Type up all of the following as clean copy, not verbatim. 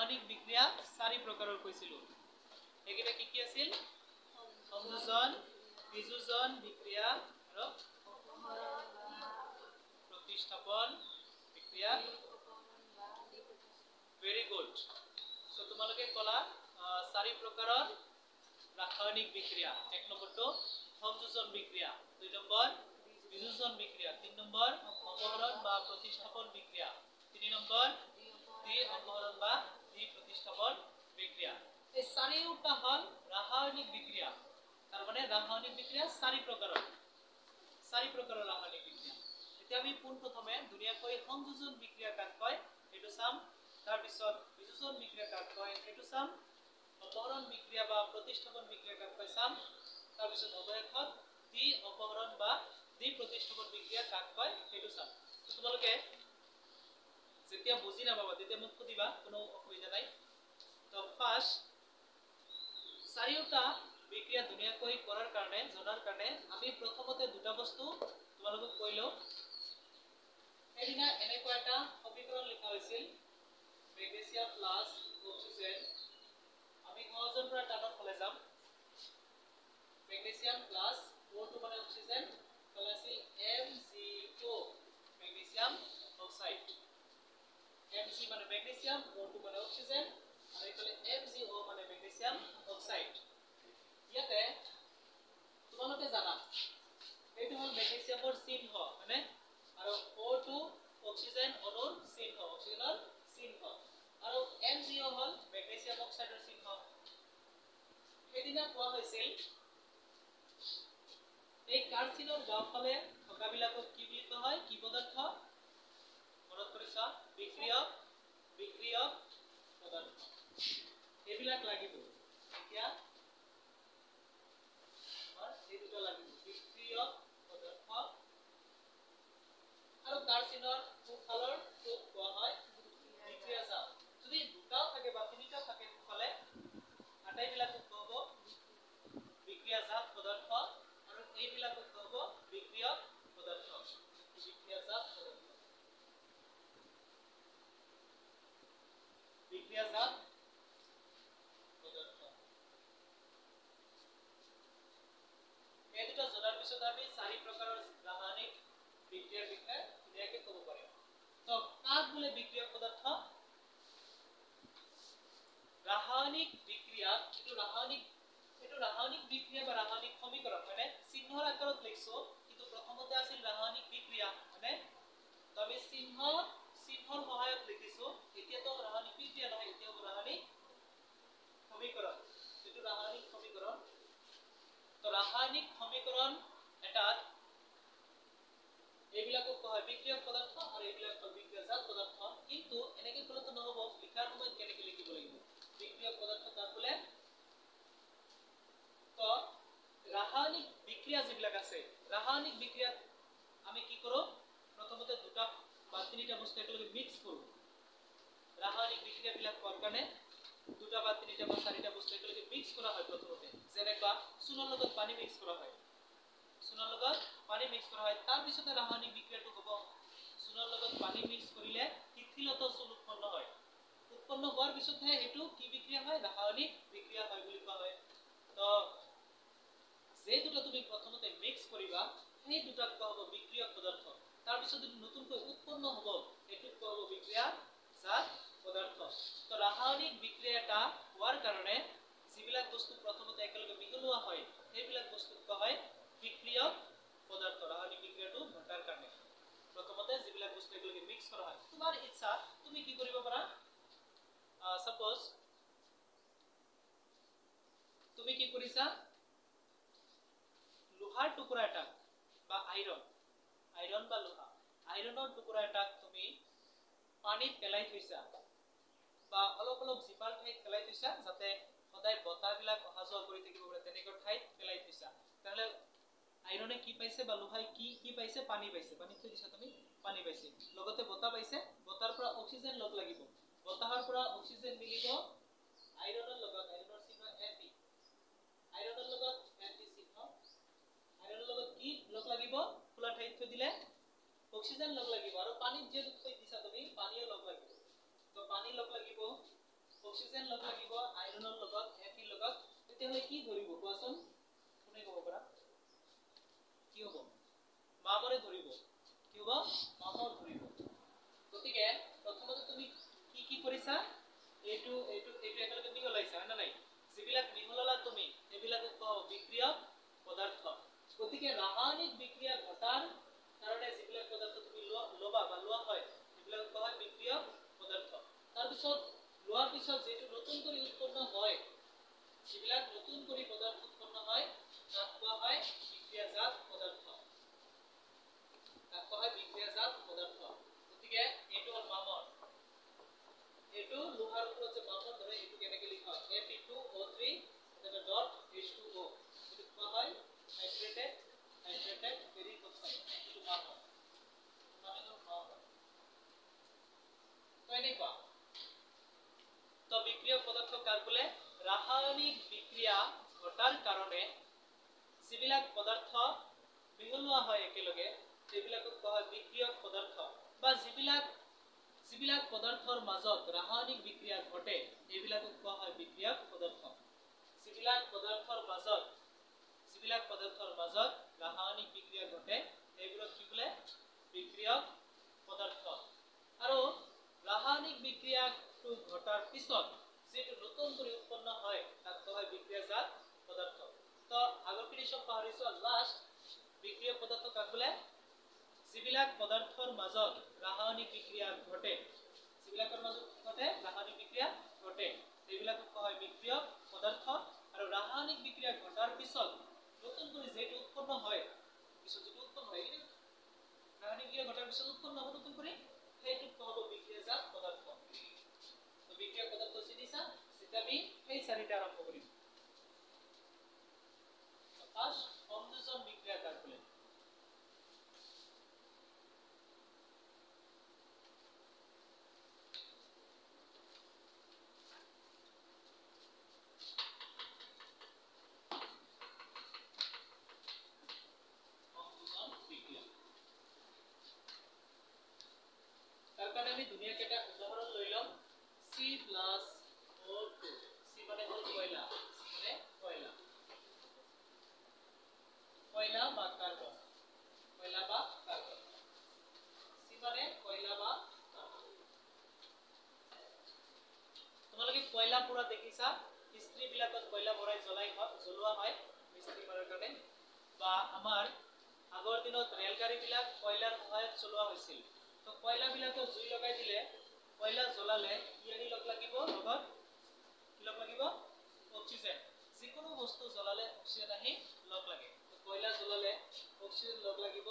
ৰাসায়নিক বিক্ৰিয়া চাৰি প্ৰকাৰৰ কৈছিলোঁ। সেইকেইটা কি কি আছিল? সংযোজন, বিযোজন বিক্ৰিয়া আৰু প্ৰতিস্থাপন বিক্ৰিয়া। Very good. চ' তোমালোকে ক'লা চাৰি প্ৰকাৰৰ ৰাসায়নিক বিক্ৰিয়া। এক নম্বৰটো সংযোজন বিক্ৰিয়া, দুই নম্বৰ বিযোজন বিক্ৰিয়া, তিন নম্বৰ অপহৰণ বা প্ৰতিস্থাপন বিক্ৰিয়া, তিনি নম্বৰ দ্বি অপহৰণ বা দ্বি প্ৰতিস্থাপন বিক্ৰিয়া। এই চাৰিওটা হ'ল ৰাসায়নিক বিক্ৰিয়া। তাৰমানে ৰাসায়নিক বিক্ৰিয়া চাৰি প্ৰকাৰৰ, চাৰি প্ৰকাৰৰ ৰাসায়নিক বিক্ৰিয়া। এতিয়া আমি পোনপ্ৰথমে ধুনীয়াকৈ সংযোজন বিক্ৰিয়া কাক কয় সেইটো চাম, তাৰপিছত বিযোজন বিক্ৰিয়া কাক কয় সেইটো চাম, অপহৰণ বিক্ৰিয়া বা প্ৰতিস্থাপন বিক্ৰিয়া কাক কয় চাম, তাৰপিছত অৱশেষত দ্বি অপহৰণ বা দ্বি প্ৰতিস্থাপন বিক্ৰিয়া কাক কয় সেইটো চাম। তোমালোকে যেতিয়া বুজি নাপাবা তেতিয়া মোক সুধিবা, কোনো অসুবিধা নাই। তো ফাৰ্ষ্ট চাৰিওটা বিক্ৰিয়া ধুনীয়াকৈ কৰাৰ কাৰণে, জনাৰ কাৰণে আমি প্ৰথমতে দুটা বস্তু তোমালোকক কৈ লওঁ। সেইদিনা এনেকুৱা এটা সমীকৰণ লিখা হৈছিল, মেগনেছিয়াম প্লাছ অক্সিজেন। আমি সহজৰ পৰা টানৰ ফালে যাম। মেগনেছিয়াম প্লাছ O2 মানে অক্সিজেন, ফালে আছিল MgO, magnesium oxide. Mg মানে মেগনেছিয়াম, O2 মানে অক্সিজেন, আৰু এইফালে MgO মানে মেগনেছিয়াম অক্সাইড। ইয়াতে তোমালোকে জানা এইটো হ'ল মেগনেছিয়ামৰ চিহ্ন, হয়নে? আৰু O2 oxygen অণুৰ চিহ্ন, অক্সিজেনৰ চিহ্ন, আৰু MgO হ'ল মেগনেছিয়াম অক্সাইডৰ চিহ্ন। সেইদিনা কোৱা হৈছিল এই কাৰ চিহ্নৰ বাওঁফালে থকাবিলাকক কি বুলি কোৱা হয়? কি পদাৰ্থ? মনত কৰি চোৱা, বিক্ৰিয়ক, বিক্ৰিয়ক পদাৰ্থ। এইবিলাক লাগিব এতিয়া, আমাৰ এই দুটা লাগিব, বিক্ৰিয়ক পদাৰ্থ। আৰু কাৰ চিহ্নৰ সোঁফালৰ টোক কোৱা হয় বিক্ৰিয়াজাত। যদি দুটাও থাকে বা তিনিটাও থাকে সোঁফালে, আটাইবিলাকক কোৱা হ'ব বিক্ৰিয়াজাত পদাৰ্থ, আৰু এইবিলাকক কোৱা হ'ব বিক্ৰিয়ক পদাৰ্থ, বিক্ৰিয়াজাত পদাৰ্থ, বিক্ৰিয়াজাত পদাৰ্থ। এই দুটা জনাৰ পিছত আমি চাৰি প্ৰকাৰৰ ৰাসায়নিক বিক্ৰিয়াৰ বিষয়ে ধুনীয়াকৈ ক'ব পাৰিম। তো কাক বোলে বিক্ৰিয়ক পদাৰ্থ? ৰাসায়নিক বিক্ৰিয়াত এইটো ৰাসায়নিক বিক্ৰিয়া বা ৰাসায়নিক সমীকৰণ, মানে চিহ্নৰ আকাৰত লিখছো, কিন্তু প্ৰথমতে আছিল ৰাসায়নিক বিক্ৰিয়া, মানে তো আমি চিহ্নৰ সহায়ত লিখিছো। এতিয়াতো ৰাসায়নিক বিক্ৰিয়া নহয়, এতিয়া হ'ব ৰাসায়নিক সমীকৰণ। এইটো ৰাসায়নিক সমীকৰণ। তো ৰাসায়নিক সমীকৰণ এটাত এইবিলাকক কোৱা হয় বিক্ৰিয়ক পদাৰ্থ আৰু এইবিলাক হ'ল বিক্ৰিয়াজাত পদাৰ্থ। কিন্তু এনেকৈ ক'লেতো নহ'ব, লিখাৰ সময়ত কেনেকৈ লিখিব লাগিব? বিক্ৰিয়ক পদাৰ্থ কাক বোলে? তো ৰাসায়নিক বিক্ৰিয়া যিবিলাক আছে, ৰাসায়নিক বিক্ৰিয়াত আমি কি কৰোঁ? প্ৰথমতে দুটা বা তিনিটা বস্তু একেলগে মিক্স কৰোঁ। ৰাসায়নিক বিক্ৰিয়াবিলাক হোৱাৰ কাৰণে দুটা বা তিনিটা বা চাৰিটা বস্তু একেলগে মিক্স কৰা হয় প্ৰথমতে। যেনেকুৱা চূণৰ লগত পানী মিক্স কৰা হয়, চূণৰ লগত পানী মিক্স কৰা হয়, তাৰপিছতে ৰাসায়নিক বিক্ৰিয়াটো হ'ব। চূণৰ লগত পানী মিক্স কৰিলে শিথিলত চূণ উৎপন্ন হয়। উৎপন্ন হোৱাৰ পিছতহে সেইটো কি বিক্ৰিয়া হয়? ৰাসায়নিক বিক্ৰিয়া হয় বুলি কোৱা হয়। তো যে দুটা তুমি প্ৰথমতে মিক্স কৰিবা সেই দুটাক কোৱা হ'ব বিক্ৰিয়ক পদাৰ্থ। তাৰপিছত যদি নতুনকৈ উৎপন্ন হ'ব সেইটোক কোৱা হ'ব বিক্ৰিয়াজাত পদাৰ্থ। তো ৰাসায়নিক বিক্ৰিয়া এটা হোৱাৰ কাৰণে যিবিলাক বস্তু প্ৰথমতে একেলগে মিহলোৱা হয় সেইবিলাক বস্তুক কোৱা হয় বিক্ৰিয়ক পদাৰ্থ। ৰাসায়নিক বিক্ৰিয়াটো ঘটাৰ কাৰণে প্ৰথমতে যিবিলাক বস্তু একেলগে মিক্স কৰা হয়। তোমাৰ ইচ্ছা, তুমি কি কৰিব পাৰা? সাপোজ তুমি কি কৰিছা, লোহাৰ টুকুৰা এটাক বা আইৰণ বা লোহা, আইৰণৰ টুকুৰা এটাক তুমি পানীত পেলাই থৈছা বা অলপ অলপ জীপাল ঠাইত পেলাই থৈছা, যাতে সদায় বতাহবিলাক অহা যোৱা কৰি থাকিব পাৰে, তেনেকুৱা ঠাইত পেলাই থৈছা। তেনেহ'লে আইৰণে কি পাইছে বা লোহাই কি কি পাইছে? পানী পাইছে। পানীত থৈ দিছা তুমি, পানী পাইছে, লগতে বতাহ পাইছে। বতাহৰ পৰা অক্সিজেন লগ লাগিব, বতাহৰ পৰা অক্সিজেন মিলিব আইৰণৰ লগত, আইৰণৰ চিহ্ন Fe, আইৰণৰ লগত Fe চিহ্ন, আইৰণৰ লগত কি লগ লাগিব? খোলা ঠাইত থৈ দিলে অক্সিজেন লগ লাগিব, আৰু পানীত যিহেতু থৈ দিছা তুমি, পানীও লগ লাগিব। তো পানী লগ লাগিব, অক্সিজেন লগ লাগিব আইৰণৰ লগত, Fe লগত, তেতিয়াহ'লে কি ধৰিব কোৱাচোন? কোনে ক'ব পাৰা? কি হ'ব? মামৰে ধৰিব। কি হ'ব? মামৰ ধৰিব। গতিকে প্ৰথমতে তুমি কি কি কৰিছা? এইটো এইটো এইটো একেলগে মিহলাইছা, হয় নে নাই? যিবিলাক মিহলালা তুমি সেইবিলাকক কোৱা হ'ব বিক্ৰিয়ক পদাৰ্থ। গতিকে ৰাসায়নিক বিক্ৰিয়া ঘটাৰ কাৰণে যিবিলাক পদাৰ্থ তুমি ল'বা বা লোৱা হয় সেইবিলাকক কোৱা হয় বিক্ৰিয়ক পদাৰ্থ। তাৰপিছত লোৱাৰ পিছত যিটো নতুন কৰি উৎপন্ন হয়, যিবিলাক নতুন কৰি পদাৰ্থ উৎপন্ন হয় তাক কোৱা হয় বিক্ৰিয়াজাত পদাৰ্থ। তাক কোৱা হয় বিক্ৰিয়াজাত পদাৰ্থ। গতিকে এইটো হ'ল মামৰ। এইটো লোহাৰ ওপৰত যে মামৰ ধৰে এইটো কেনেকৈ লিখা হয়? Fe2O3 এটা ডট H2O। এইটো কোৱা হয় হাইড্ৰেটেড হাইড্ৰেটেড ফেৰিক অক্সাইড। এইটো মামৰ মানে হ'ল মামৰ। তো এনেকুৱা তো বিক্ৰিয়ক পদাৰ্থ কাক বোলে? ৰাসায়নিক বিক্ৰিয়া ঘটাৰ কাৰণে যিবিলাক পদাৰ্থ মিহলোৱা হয় একেলগে সেইবিলাকক কোৱা হয় বিক্ৰিয়ক পদাৰ্থ। বা যিবিলাক যিবিলাক পদাৰ্থৰ মাজত ৰাসায়নিক বিক্ৰিয়া ঘটে এইবিলাকক কোৱা হয় বিক্ৰিয়ক পদাৰ্থ। যিবিলাক পদাৰ্থৰ মাজত যিবিলাক পদাৰ্থৰ মাজত ৰাসায়নিক বিক্ৰিয়া ঘটে সেইবোৰক কি বোলে? বিক্ৰিয়ক পদাৰ্থ। আৰু ৰাসায়নিক বিক্ৰিয়াটো ঘটাৰ পিছত যিটো নতুন কৰি উৎপন্ন হয় তাক কোৱা হয় বিক্ৰিয়াজাত পদাৰ্থ। তো আগৰখিনি চব পাহৰিছো। লাষ্ট বিক্ৰিয়ক পদাৰ্থ কাক বোলে? যিবিলাক পদাৰ্থৰ মাজত ৰাসায়নিক বিক্ৰিয়া ঘটে, যিবিলাকৰ মাজত ঘটে ৰাসায়নিক বিক্ৰিয়া ঘটে সেইবিলাকক কোৱা হয় বিক্ৰিয়ক পদাৰ্থ। আৰু ৰাসায়নিক বিক্ৰিয়া ঘটাৰ পিছত নতুন কৰি যিটো উৎপন্ন হয়, পিছত যিটো উৎপন্ন হয়, ৰাসায়নিক বিক্ৰিয়া ঘটাৰ পিছত উৎপন্ন হ'ব নতুন কৰি, সেইটোক কোৱা হ'ব বিক্ৰিয়াজাত পদাৰ্থ। তো বিক্ৰিয়ক পদাৰ্থ চিনিছা? যেতিয়া আমি সেই চাৰিটা আৰম্ভ কৰিম। ফাৰ্ষ্ট সংযোজন বিক্ৰিয়া কাক বোলে? সংযোজন বিক্ৰিয়া তাৰ কাৰণে আমি ধুনীয়াকৈ এটা উদাহৰণ লৈ ল'ম। C plus O2। C মানে হ'ল কয়লা, C মানে কয়লা, কয়লা বা কাৰ্বন, কয়লা বা কাৰ্বন। C মানে কয়লা বা কাৰ্বন। তোমালোকে কয়লা পোৰা দেখিছা? ইস্ত্ৰি বিলাকত কয়লা ভৰাই জ্বলাই জ্বলোৱা হয় মিস্ত্ৰি মাৰাৰ কাৰণে। বা আমাৰ আগৰ দিনত ৰেলগাড়ীবিলাক কয়লাৰ সহায়ত চলোৱা হৈছিল। তো কয়লাবিলাকত জুই লগাই দিলে, কয়লা জ্বলালে কি আহি লগ লাগিব? লগত কি লগ লাগিব? অক্সিজেন। যিকোনো বস্তু জ্বলালে অক্সিজেন আহি লগ লাগে। তো কয়লা জ্বলালে অক্সিজেন লগ লাগিব।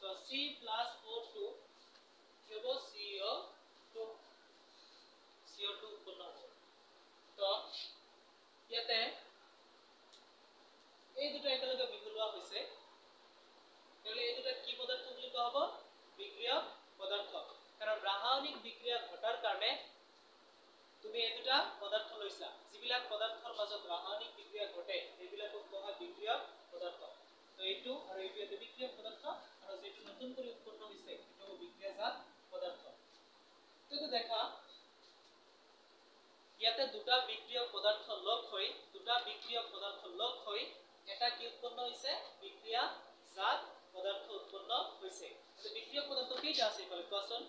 তো C plus O2 কি হ'ব? CO2, CO2 উৎপন্ন হ'ব। তো ইয়াতে এই দুটা একেলগে মিহলোৱা হৈছে, তেতিয়াহ'লে এই দুটা কি পদাৰ্থ বুলি কোৱা হ'ব? বিক্ৰিয়ক পদাৰ্থ। কাৰণ ৰাসায়নিক বিক্ৰিয়া ঘটাৰ কাৰণে তুমি এই দুটা পদাৰ্থ লৈছা। যিবিলাক পদাৰ্থৰ মাজত ৰাসায়নিক বিক্ৰিয়া ঘটে সেইবিলাকক কোৱা হয় বিক্ৰিয়ক পদাৰ্থ। তো এইটো আৰু এইটো এটা বিক্ৰিয়ক পদাৰ্থ, আৰু যিটো নতুন কৰি উৎপন্ন হৈছে সেইটো হ'ব বিক্ৰিয়াজাত পদাৰ্থ। তো দেখা ইয়াতে দুটা বিক্ৰিয়ক পদাৰ্থ লগ হৈ, দুটা বিক্ৰিয়ক পদাৰ্থ লগ হৈ এটা কি উৎপন্ন হৈছে? বিক্ৰিয়াজাত পদাৰ্থ উৎপন্ন হৈছে। বিক্ৰিয়ক পদাৰ্থ কেইটা আছে এইফালে কোৱাচোন?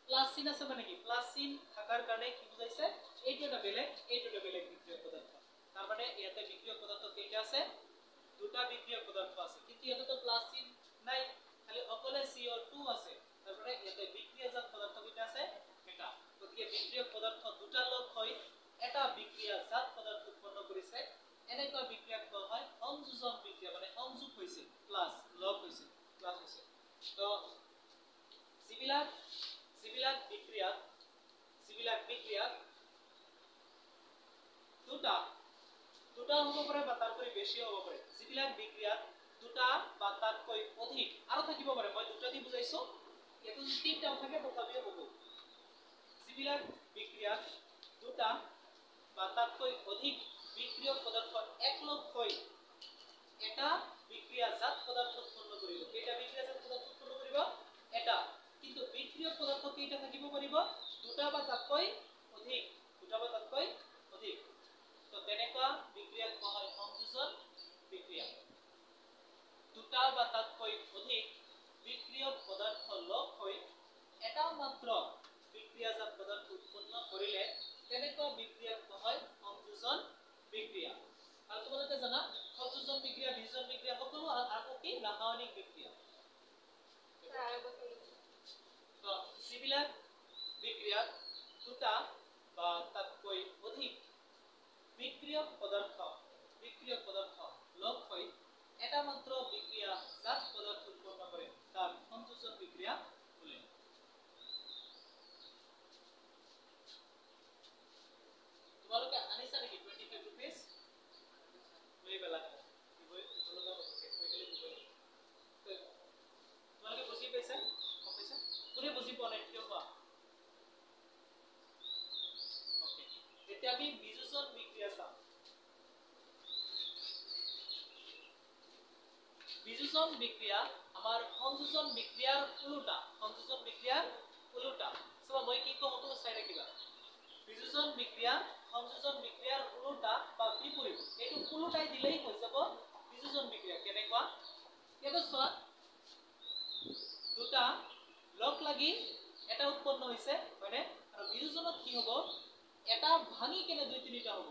প্লাছ চিন আছে মানে কি? প্লাছ চিন থকাৰ কাৰণে কি বুজাইছে? এইটো এটা বেলেগ, এইটো এটা বেলেগ বিক্ৰিয়ক পদাৰ্থ। তাৰ মানে ইয়াতে বিক্ৰিয়ক পদাৰ্থ কেইটা আছে? দুটা বিক্ৰিয়ক পদাৰ্থ আছে, কিন্তু ইয়াতে তো প্লাছ চিন নাই, খালি অকলে CO2 আছে। তাৰ মানে ইয়াতে বিক্ৰিয়াজাত পদাৰ্থ কেইটা আছে? এটা। গতিকে বিক্ৰিয়ক পদাৰ্থ দুটা লগ হৈ এটা বিক্ৰিয়াজাত পদাৰ্থ উৎপন্ন কৰিছে। এনেকুৱা বিক্ৰিয়াক কোৱা হয় সংযোজন বিক্ৰিয়া, মানে সংযোগ হৈছে, প্লাছ লগ হৈছে, প্লাছ হৈছে। তো যিবিলাক যিবিলাক বিক্ৰিয়াত যিবিলাক বিক্ৰিয়াত দুটা দুটা হ'ব পাৰে বা তাতকৈ বেছি হ'ব পাৰে, যিবিলাক বিক্ৰিয়াত দুটা বা তাতকৈ অধিক আৰু থাকিব পাৰে, মই দুটা দি বুজাইছো, ইয়াত যদি তিনিটাও থাকে তথাপিও হ'ব। যিবিলাক বিক্ৰিয়াত দুটা বা তাতকৈ অধিক বিক্ৰিয়ক পদাৰ্থ একলগ হৈ এটা বিক্ৰিয়াজাত পদাৰ্থ উৎপন্ন কৰিব, কেইটা বিক্ৰিয়াজাত পদাৰ্থ উৎপন্ন কৰিব? এটা। কিন্তু বিক্ৰিয়ক পদাৰ্থ কেইটা থাকিব পাৰিব? দুটা বা তাতকৈ অধিক, দুটা বা তাতকৈ ৰাসায়নিক বিক্ৰিয়া। তো যিবিলাক বিক্ৰিয়াত দুটা বা তাতকৈ অধিক বিক্ৰিয়ক পদাৰ্থ লগ হৈ এটা মাত্ৰ বিক্ৰিয়াজাত পদাৰ্থ উৎপন্ন কৰে তাক সংযোজন বিক্ৰিয়া বোলে। তোমালোকে আনিছা নেকি 25 ৰুপিজ? লৈ পেলা, দিব লগা হ'ব, শেষ হৈ গ'লে দিব লাগিব। তোমালোকে বুজি পাইছা? গম পাইছা? কোনে বুজি পোৱা নাই থিয় হোৱা। অ'কে, এতিয়া আমি বিযোজন বিক্ৰিয়া চাম। বিযোজন বিক্ৰিয়া আমাৰ সংযোজন বিক্ৰিয়াৰ ওলোটা। সংযোজন বিক্ৰিয়াৰ ওলোটা। চাবা মই কি কওঁ সকলো চাই ৰাখিবা। বিযোজন বিক্ৰিয়া সংযোজন বিক্ৰিয়াৰ ওলোটা বা বিপৰীত। এইটো ওলোটাই দিলেই হৈ যাব বিযোজন বিক্ৰিয়া। কেনেকুৱা? ইয়াতে চোৱা, দুটা লগ লাগি এটা উৎপন্ন হৈছে, হয়নে? আৰু বিযোজনত কি হ'ব? এটা ভাঙি কেনে দুই তিনিটা হ'ব।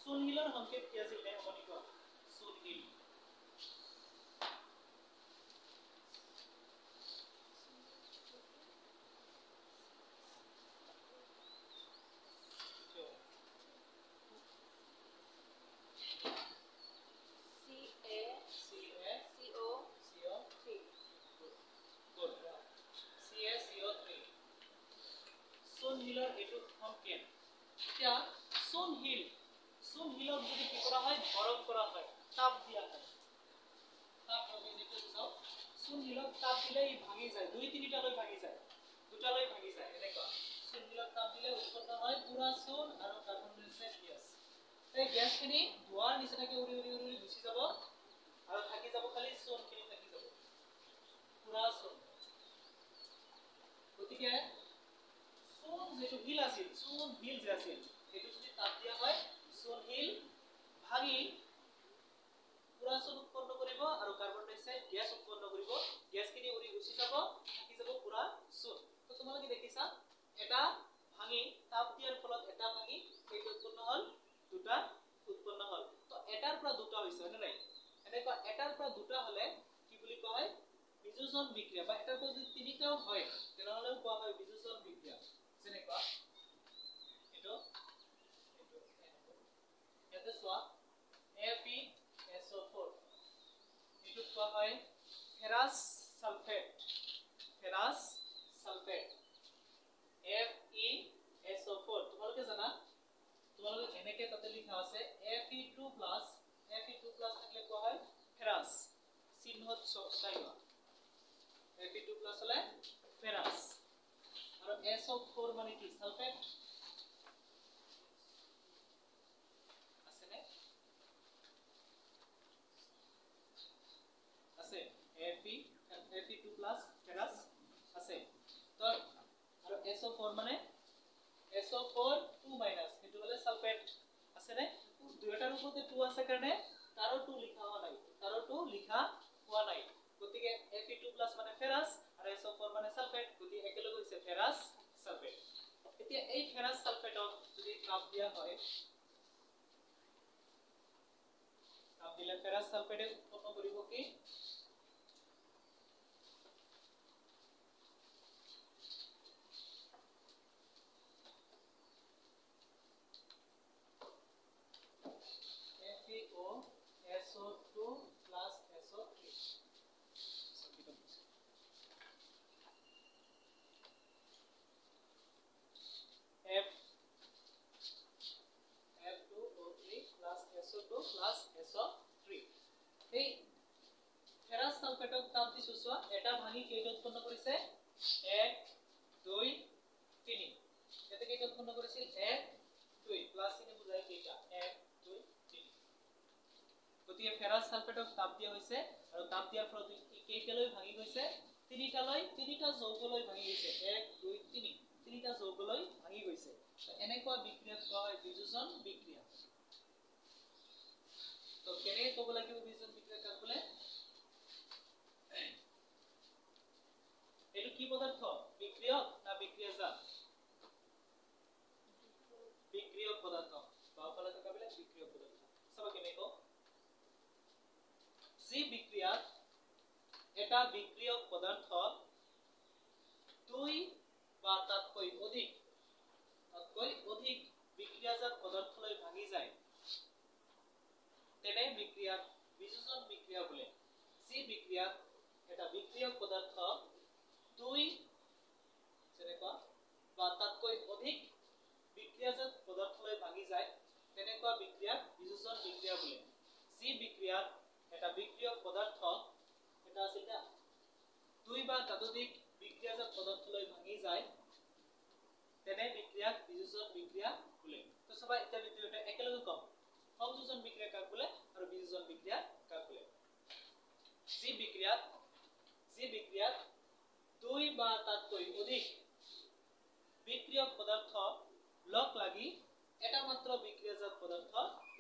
চূণশিলৰ সংকেত কি আছিল অমনি কোৱা? চূণশিল। C A C A C O C O 3। Good. CaCO3। চূণশিলৰ এইটো সংকেত। এতিয়া চূণশিল, চূণশিলক যদি কি কৰা হয়? গৰম কৰা হয়, তাপ দিয়া হয়। তাপ আমি যিটো বুজাওঁ, চূণশিলক তাপ দিলে ই ভাঙি যায়, দুই তিনিটালৈ ভাঙি যায়, দুটালৈ ভাঙি যায়। এনেকুৱা চূণশিলক তাপ দিলে উৎপন্ন হয় পুৰা চূণ আৰু কাৰ্বন ডাই অক্সাইড গেছ। এই গেছখিনি ধোঁৱাৰ নিচিনাকৈ উৰি উৰি উৰি গুচি যাব আৰু থাকি যাব খালি চূণখিনি থাকি যাব, পুৰা চূণ। গতিকে চূণ যিটো শিল আছিল, চূণ শিল যে আছিল, সেইটো যদি তাপ দিয়া হয় চূণশিল ভাঙি পুৰা চূণ উৎপন্ন কৰিব আৰু কাৰ্বন ডাই অক্সাইড গেছ উৎপন্ন কৰিব। গেছখিনি উৰি গুচি যাব, থাকি যাব পুৰা চূণ। তো তোমালোকে দেখিছা এটা ভাঙি তাপ দিয়াৰ ফলত এটা ভাঙি সেইটো উৎপন্ন হ'ল, দুটা উৎপন্ন হ'ল। তো এটাৰ পৰা দুটা হৈছে, হয়নে নাই? এনেকুৱা এটাৰ পৰা দুটা হ'লে কি বুলি কোৱা হয়? বিযোজন বিক্ৰিয়া। বা এটাৰ পৰা যদি তিনিটাও হয় তেনেহ'লেও কোৱা হয় বিযোজন বিক্ৰিয়া। যেনেকুৱা এইটো, ইয়াতে চোৱা FeSO4, এইটোক কোৱা হয় ferrous sulphate. Ferrous sulphate FeSO4। তোমালোকে জানা, তোমালোকে এনেকে তাতে লিখা আছে Fe2+, Fe2+ থাকিলে কোৱা হয় ফেৰাছ। চিহ্নত চাই লোৱা, Fe2+ হ'লে ফেৰাছ। আৰু SO4 মানে কি? সালফেট। আছেনে? আছে। Fe2+ ferrous আছে। তো আৰু SO4 মানে SO4 2 minus, সেইটো হ'লে সালফেট। আছেনে? দুয়োটাৰ ওপৰতে 2 আছে কাৰণে তাৰো 2 লিখা হোৱা নাই, তাৰো 2 লিখা হোৱা নাই। গতিকে Fe2+ মানে ফেৰাছ আৰু SO4 মানে সালফেট, গতিকে একেলগে হৈছে ফেৰাছ সালফেট। এতিয়া এই ফেৰাছ সালফেটক যদি তাপ দিয়া হয়, তাপ দিলে ফেৰাছ সালফেটে উৎপন্ন কৰিব কি? FeO SO2 plus SO3। F F2O3 plus SO2 plus SO3। এই ফেৰাছ সালফেটক তাপ দিছো, চোৱা এটা ভাঙি কেইটা উৎপন্ন কৰিছে? 1 2 3। ইয়াতে কেইটা উৎপন্ন কৰিছিল? 1 2 প্লাছ চিহ্ন বুজাই কেইটা? 1 2 3। গতিকে ফেৰাছ সালফেটক তাপ দিয়া হৈছে আৰু তাপ দিয়াৰ ফলত কেইটালৈ ভাঙি গৈছে? তিনিটালৈ, তিনিটা যৌগলৈ ভাঙি গৈছে। 1 2 3, তিনিটা যৌগলৈ ভাঙি গৈছে। এনেকুৱা বিক্ৰিয়াক কোৱা হয় বিযোজন বিক্ৰিয়া। পদাৰ্থ, বিক্ৰিয়ক না বিক্ৰিয়াজাত? বিক্ৰিয়ক পদাৰ্থ। বাওঁফালে থকাবিলাক বিক্ৰিয়ক পদাৰ্থ। চাবা কেনেকৈ, যি বিক্ৰিয়াত এটা বিক্ৰিয়ক পদাৰ্থ দুই বা তাতকৈ অধিক বিক্ৰিয়াজাত পদাৰ্থলৈ ভাঙি যায়, তেনে বিক্ৰিয়াক বিযোজন বিক্ৰিয়া বোলে। যি বিক্ৰিয়াত এটা বিক্ৰিয়ক পদাৰ্থ দুই যেনেকুৱা বা তাতকৈ অধিক বিক্ৰিয়াজাত পদাৰ্থলৈ ভাঙি যায়, তেনেকুৱা বিক্ৰিয়াক বিযোজন বিক্ৰিয়া বোলে। যি বিক্ৰিয়াত এটা বিক্ৰিয়ক পদাৰ্থ এটা আছিল না দুই বা ততোধিক বিক্ৰিয়াজাত পদাৰ্থলৈ ভাঙি যায়, তেনে বিক্ৰিয়াক বিযোজন বিক্ৰিয়া বোলে। তো সবাই এতিয়া দুয়োটা একেলগে কম, সংযোজন বিক্ৰিয়া কাক বোলে আৰু বিযোজন বিক্ৰিয়া কাক বোলে। যি বিক্ৰিয়াত দুই বা তাতকৈ অধিক বিক্ৰিয়ক পদাৰ্থ লগ লাগি এটা মাত্ৰ বিক্ৰিয়াজাত পদাৰ্থ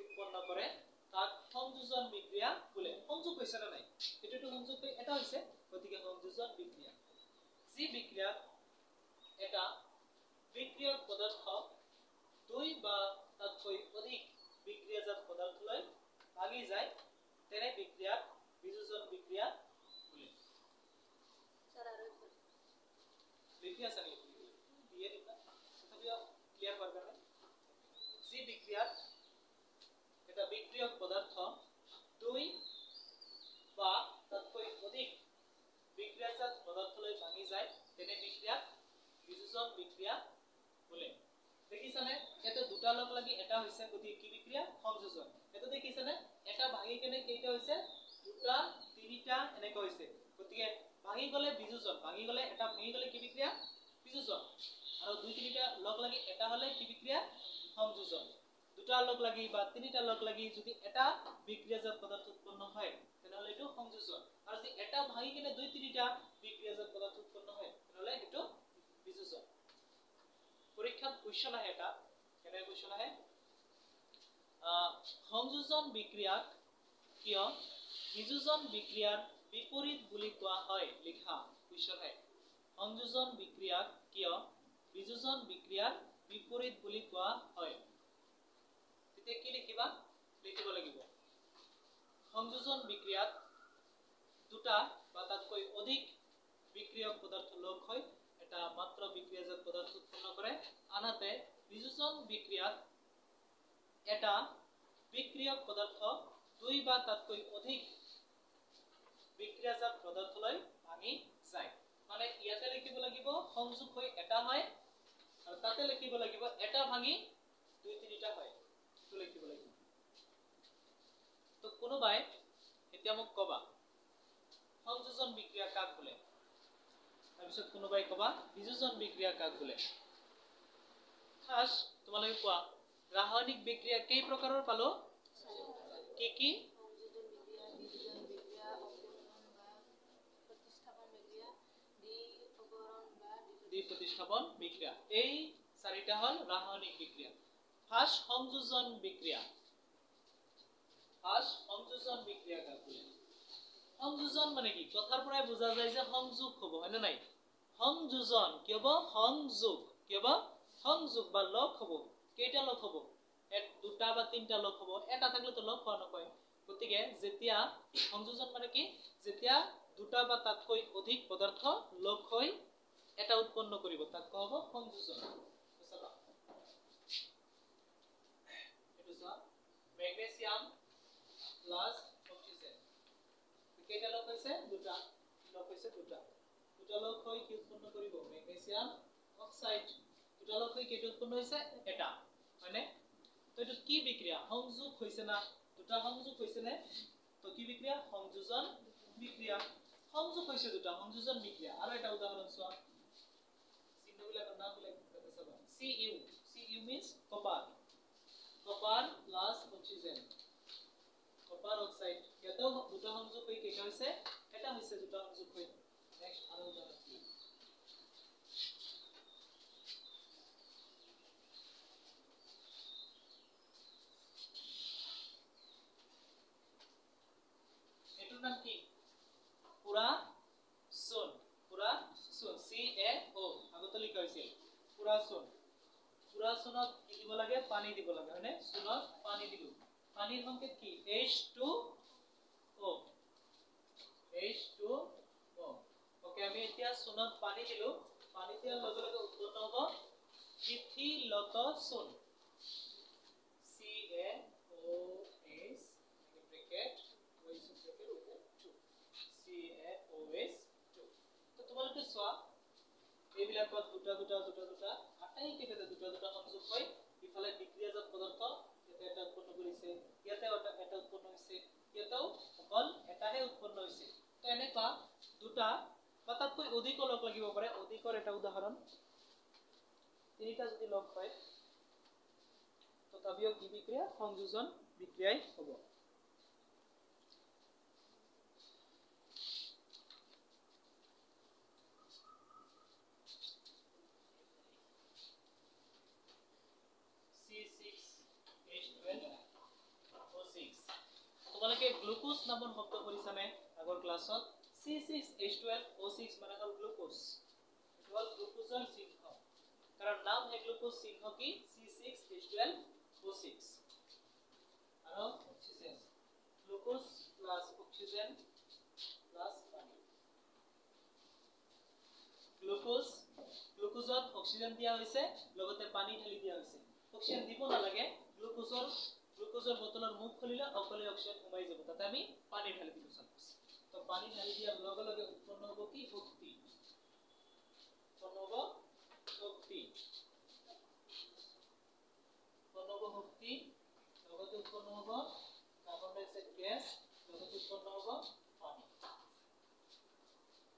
উৎপন্ন কৰে, তাক সংযোজন বিক্ৰিয়া বোলে। সংযোগ হৈছে নে নাই? এইটোতো সংযোগ হৈ এটা হৈছে, গতিকে সংযোজন বিক্ৰিয়া। যি বিক্ৰিয়াত এটা বিক্ৰিয়ক পদাৰ্থ দুই বা তাতকৈ অধিক বিক্ৰিয়াজাত পদাৰ্থলৈ ভাঙি যায়, তেনে বিক্ৰিয়াক বিযোজন বিক্ৰিয়া বোলে। লিখি আছা নেকি? দিয়ে দিবা, তথাপিও ক্লিয়াৰ হোৱাৰ কাৰণে। যি বিক্ৰিয়াত এটা বিক্ৰিয়ক পদাৰ্থ দুই বা তাতকৈ অধিক বিক্ৰিয়াজাত পদাৰ্থলৈ ভাঙি যায়, তেনে বিক্ৰিয়াক বিযোজন বিক্ৰিয়া বোলে। দেখিছানে ইয়াতে দুটা লগ লাগি এটা হৈছে, গতিকে কি বিক্ৰিয়া? সংযোজন। এটা দেখিছানে এটা ভাঙি কেনে কেইটা হৈছে? দুটা, তিনিটা এনেকুৱা হৈছে। গতিকে ভাঙি গ'লে বিযোজন, ভাঙি গ'লে এটা ভাঙি গ'লে কি বিক্ৰিয়া? বিযোজন। আৰু দুই তিনিটা লগ লাগি এটা হ'লে কি বিক্ৰিয়া? সংযোজন। দুটা লগ লাগি বা তিনিটা লগ লাগি যদি এটা বিক্ৰিয়াজাত পদাৰ্থ উৎপন্ন হয়, তেনেহ'লে এইটো সংযোজন। আৰু যদি এটা ভাঙি কিনে দুই তিনিটা বিক্ৰিয়াজাত পদাৰ্থ উৎপন্ন হয়, তেনেহ'লে সেইটো বিযোজন। পৰীক্ষাত কুৱেশ্যন আহে এটা, কেনে কুৱেশ্যন আহে? সংযোজন বিক্ৰিয়াক কিয় বিযোজন বিক্ৰিয়াৰ বিপৰীত বুলি কোৱা হয়? লিখা কুৱেশ্যন আহে, সংযোজন বিক্ৰিয়াক কিয় বিযোজন বিক্ৰিয়াৰ বিপৰীত বুলি কোৱা হয়? তেতিয়া কি লিখিবা? লিখিব লাগিব সংযোজন বিক্ৰিয়াত দুটা বা তাতকৈ অধিক বিক্ৰিয়ক পদাৰ্থ লগ হৈ এটা মাত্ৰ বিক্ৰিয়াজাত পদাৰ্থ উৎপন্ন কৰে, আনহাতে বিযোজন বিক্ৰিয়াত এটা বিক্ৰিয়ক পদাৰ্থ দুই বা তাতকৈ অধিক বিক্ৰিয়াজাত পদাৰ্থলৈ ভাঙি যায়। মানে ইয়াতে লিখিব লাগিব সংযোগ হৈ এটা হয়, আৰু তাতে লিখিব লাগিব এটা ভাঙি দুই তিনিটা হয়, সেইটো লিখিব লাগিব। তো কোনোবাই এতিয়া মোক কবা সংযোজন বিক্ৰিয়া কাক বোলে, তাৰপিছত কোনোবাই কবা বিযোজন বিক্ৰিয়া কাক বোলে। ফাৰ্ষ্ট তোমালোকে কোৱা ৰাসায়নিক বিক্ৰিয়া কেই প্ৰকাৰৰ পালো? কি কি? দ্বিপ্ৰতিস্থাপন বিক্ৰিয়া। এই চাৰিটা হ'ল ৰাসায়নিক বিক্ৰিয়া। ফাৰ্ষ্ট সংযোজন বিক্ৰিয়া। ফাৰ্ষ্ট সংযোজন বিক্ৰিয়া কাক বোলে? সংযোজন মানে কি? কথাৰ পৰাই বুজা যায় যে সংযোগ হ'ব, হয় নে নাই? সংযোজন কি হ'ব? সংযোগ কি হ'ব? সংযোগ বা লগ হ'ব। কেইটা লগ হ'ব? এক, দুটা বা তিনিটা লগ হ'ব। এটা থাকিলে তো লগ হোৱা নকয়। গতিকে যেতিয়া সংযোজন মানে কি? যেতিয়া দুটা বা তাতকৈ অধিক পদাৰ্থ লগ হৈ এটা উৎপন্ন কৰিব, তাক কোৱা হ'ব সংযোজন। এইটো চোৱা, মেগনেছিয়াম প্লাছ অক্সিজেন, কেইটা লগ হৈছে? দুটা লগ হৈছে। দুটা লগ হৈ কি উৎপন্ন কৰিব? Magnesium oxide. দুটা লগ হৈ কেইটা উৎপন্ন হৈছে? এটা, হয়নে? তো এইটো কি বিক্ৰিয়া? সংযোগ হৈছে না? দুটা সংযোগ হৈছে নে? তো কি বিক্ৰিয়া? সংযোজন বিক্ৰিয়া। সংযোগ হৈছে দুটা, সংযোজন বিক্ৰিয়া। আৰু এটা উদাহৰণ চোৱা, চিহ্নবিলাকৰ নামবিলাক তাতে চাবা। Cu, Cu means copper, copper plus oxygen, copper oxide. ইয়াতেও দুটা সংযোগ হৈ কেইটা হৈছে? এটা হৈছে, দুটা সংযোগ হৈ। নেক্সট আৰু উদাহৰণ কি? এইটোৰ নাম কি? পুৰা চূণ, পুৰা চূণ, CaCO3। আছিল পুৰা চূণ। পুৰা চূণত কি দিব লাগে? পানী দিব লাগে, হয়নে? চূণত পানী দিলো, পানীৰ সংকেত কি? H2O, H2O। Okay, আমি এতিয়া চূণত পানী দিলো, পানী দিয়াৰ লগে লগে উৎপন্ন হ'ব শিথিলত চূণ, CaOH bracket OH bracket open 2, CaOH2। তো তোমালোকে চোৱা, এইবিলাকত দুটা দুটা দুটা দুটা আটাইকেইটাতে দুটা দুটা সংযোগ হৈ ইফালে বিক্ৰিয়াজাত পদাৰ্থ ইয়াতে এটা উৎপন্ন কৰিছে, ইয়াতে এটা উৎপন্ন হৈছে, ইয়াতেও অকল এটাহে উৎপন্ন হৈছে। তো এনেকুৱা দুটা বা তাতকৈ অধিকো লগ লাগিব পাৰে। অধিকৰ এটা উদাহৰণ, তিনিটা যদি লগ হয় তথাপিও কি বিক্ৰিয়া? সংযোজন বিক্ৰিয়াই হ'ব। C6H12O6। তোমালোকে গ্লুকোজ নামৰ শব্দ কৰিছানে আগৰ ক্লাছত? C6H12O6 মানে হ'ল গ্লুকোজ। এইটো হ'ল গ্লুকোজৰ চিহ্ন, কাৰণ নাম হে গ্লুকোজ, চিহ্ন কি? C6H12O6। আৰু oxygen, glucose plus oxygen plus পানী। গ্লুকোজত অক্সিজেন দিয়া হৈছে, লগতে পানী ঢালি দিয়া হৈছে। অক্সিজেন দিব নালাগে, গ্লুকোজৰ বটলৰ মুখ খুলিলে অকলে অক্সিজেন সোমাই যাব, তাতে আমি পানী ঢালি দিলো চাপোজ। তো পানী ঢালি দিয়াৰ লগে লগে উৎপন্ন হ'ব কি? শক্তি উৎপন্ন হ'ব, শক্তি উৎপন্ন হ'ব, শক্তি লগতে উৎপন্ন হ'ব কাৰ্বন ডাই অক্সাইড গেছ, লগতে উৎপন্ন হ'ব পানী।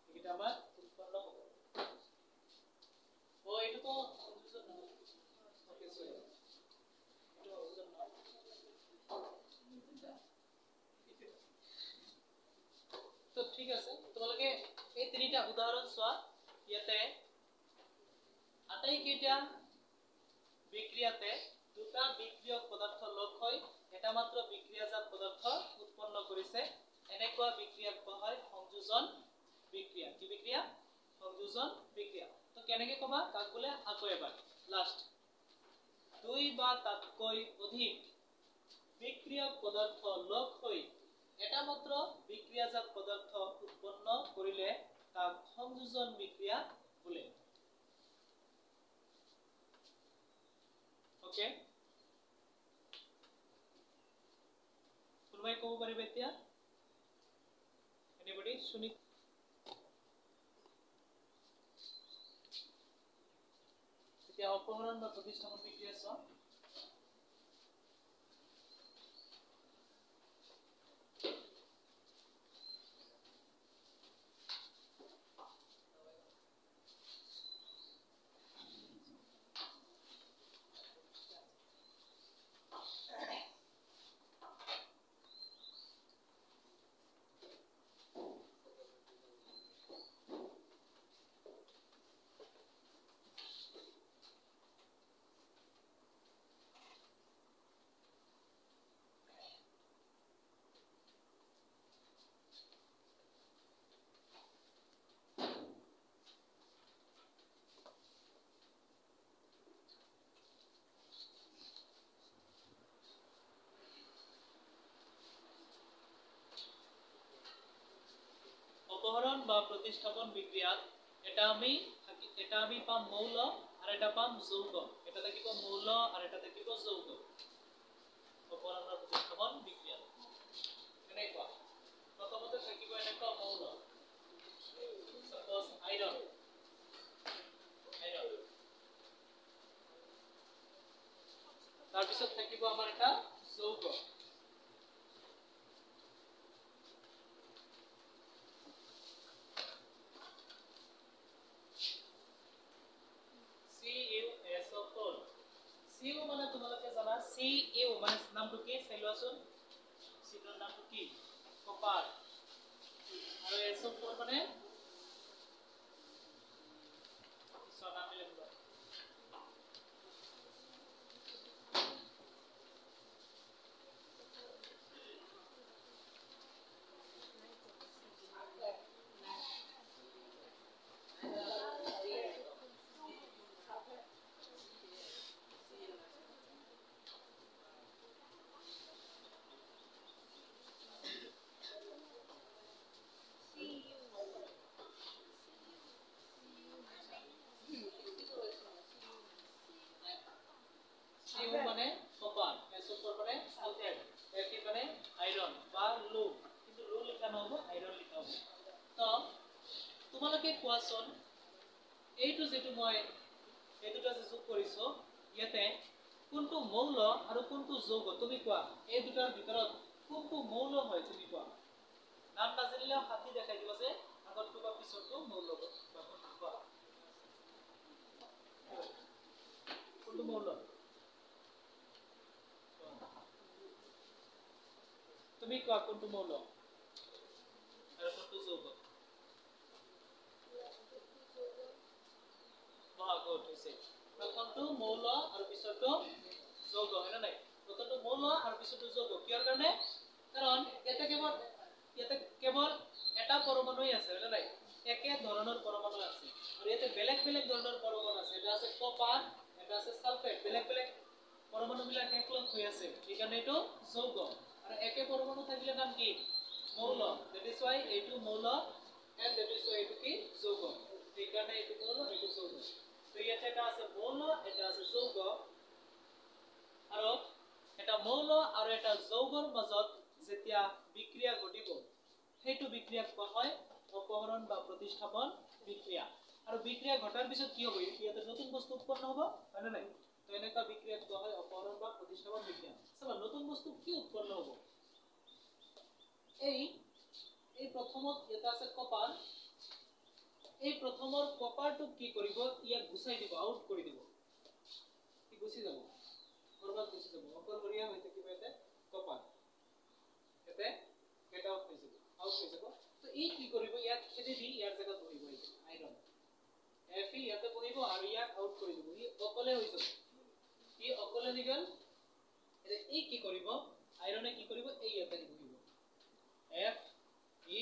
এইকেইটা আমাৰ উৎপন্ন হ'ব। অ, এইটোতো সংযোজন নহয়। অ'কে, চৰি, এইটো সংযোজন নহয়। তো ঠিক আছে, তোমালোকে এই তিনিটা উদাহৰণ চোৱা। ইয়াতে আটাইকেইটা বিক্ৰিয়াতে দুটা বিক্ৰিয়ক পদাৰ্থ লগ হৈ এটা মাত্ৰ বিক্ৰিয়াজাত পদাৰ্থ উৎপন্ন কৰিছে। এনেকুৱা বিক্ৰিয়াক কোৱা হয় সংযোজন বিক্ৰিয়া। কি বিক্ৰিয়া? সংযোজন বিক্ৰিয়া। তো কেনেকে কবা কাক বোলে? আকৌ এবাৰ লাষ্ট, দুই বা তাতকৈ অধিক বিক্ৰিয়ক পদাৰ্থ লগ হৈ এটা মাত্ৰ বিক্ৰিয়াজাত পদাৰ্থ উৎপন্ন কৰিলে তাক সংযোজন বিক্ৰিয়া বোলে। ওকে, কোনোবাই ক'ব পাৰিবা এতিয়া? এনিবডি? শুনি এতিয়া অপহৰণ বা প্ৰতিস্থাপন বিক্ৰিয়া চোৱা। অপহৰণ বা প্ৰতিস্থাপন বিক্ৰিয়াত এটা আমি পাম মৌল আৰু এটা পাম যৌগ। এটা থাকিব মৌল আৰু এটা থাকিব যৌগ। অপহৰণ বা প্ৰতিস্থাপন বিক্ৰিয়া এনেকুৱা, প্ৰথমতে থাকিব এনেকুৱা মৌল, সাপোজ আইৰন, আইৰন, তাৰপিছত থাকিব আমাৰ এটা যৌগ, CuSO4। Cu মানে তোমালোকে জানা, Cu মানে নামটো কি চাই লোৱাচোন। চিনৰ নামটো কি? কপাৰ। আৰু SO4 মানে নাম দিলে মই এই দুটা যে যোগ কৰিছোঁ, ইয়াতে কোনটো মৌল আৰু কোনটো যৌগ তুমি কোৱা। এই দুটাৰ ভিতৰত কোনটো মৌল হয় তুমি কোৱা। নাম নাজানিলেও হাত দি দেখাই দিব যে আগৰটো বা পিছৰটো মৌল বা কোৱা কোনটো মৌল। তুমি কোৱা কোনটো মৌল আৰু কোনটো যৌগ। গুড হৈছে। প্ৰথমটো মৌল আৰু পিছৰটো যৌগ, হয় নে নাই? প্ৰথমটো মৌল আৰু পিছৰটো যৌগ। কিহৰ কাৰণে? কাৰণ ইয়াতে কেৱল এটা পৰমাণুই আছে, হয় নে নাই? একে ধৰণৰ পৰমাণু আছে আৰু ইয়াতে বেলেগ বেলেগ ধৰণৰ পৰমাণু আছে। এটা আছে কপাৰ, এটা আছে সালফেট। বেলেগ বেলেগ পৰমাণুবিলাক একলগ হৈ আছে, সেইকাৰণে এইটো যৌগ। আৰু একে পৰমাণু থাকিলে নাম কি? মৌল। That is Y এইটো মৌল এণ্ড that is Y এইটো কি? যৌগ। সেইকাৰণে এইটো মৌল, এইটো যৌগ। তো ইয়াতে এটা আছে মৌল, এটা আছে যৌগ। আৰু এটা মৌল আৰু এটা যৌগৰ মাজত যেতিয়া বিক্ৰিয়া ঘটিব, সেইটো বিক্ৰিয়াক কোৱা হয় অপহৰণ বা প্ৰতিস্থাপন বিক্ৰিয়া। আৰু বিক্ৰিয়া ঘটাৰ পিছত কি হ'ব? ইয়াতে নতুন বস্তু উৎপন্ন হ'ব, হয় নে নাই? তো এনেকুৱা বিক্ৰিয়াক কোৱা হয় অপহৰণ বা প্ৰতিস্থাপন বিক্ৰিয়া। চাবা নতুন বস্তু কি উৎপন্ন হ'ব? এই এই প্ৰথমত ইয়াতে আছে কপাৰ। এই প্ৰথমৰ কপাৰটোক কি কৰিব? ইয়াক গুচাই দিব, আউট কৰি দিব। ই গুচি যাব, কৰবাত গুচি যাব, অকলশৰীয়া হৈ থাকিব। ইয়াতে কপাৰ ইয়াতে গেট আউট হৈ যাব, আউট হৈ যাব। তো ই কি কৰিব? ইয়াক খেদি দি ইয়াৰ জেগাত বহিব আইৰণ এফ ই, ইয়াতে বহিব আৰু ইয়াক আউট কৰি দিব। ই অকলে হৈ যাব, ই অকলে হৈ গ'ল। এতিয়া ই কি কৰিব? আইৰণে কি কৰিব? এই ইয়াতে বহিব, এফ ই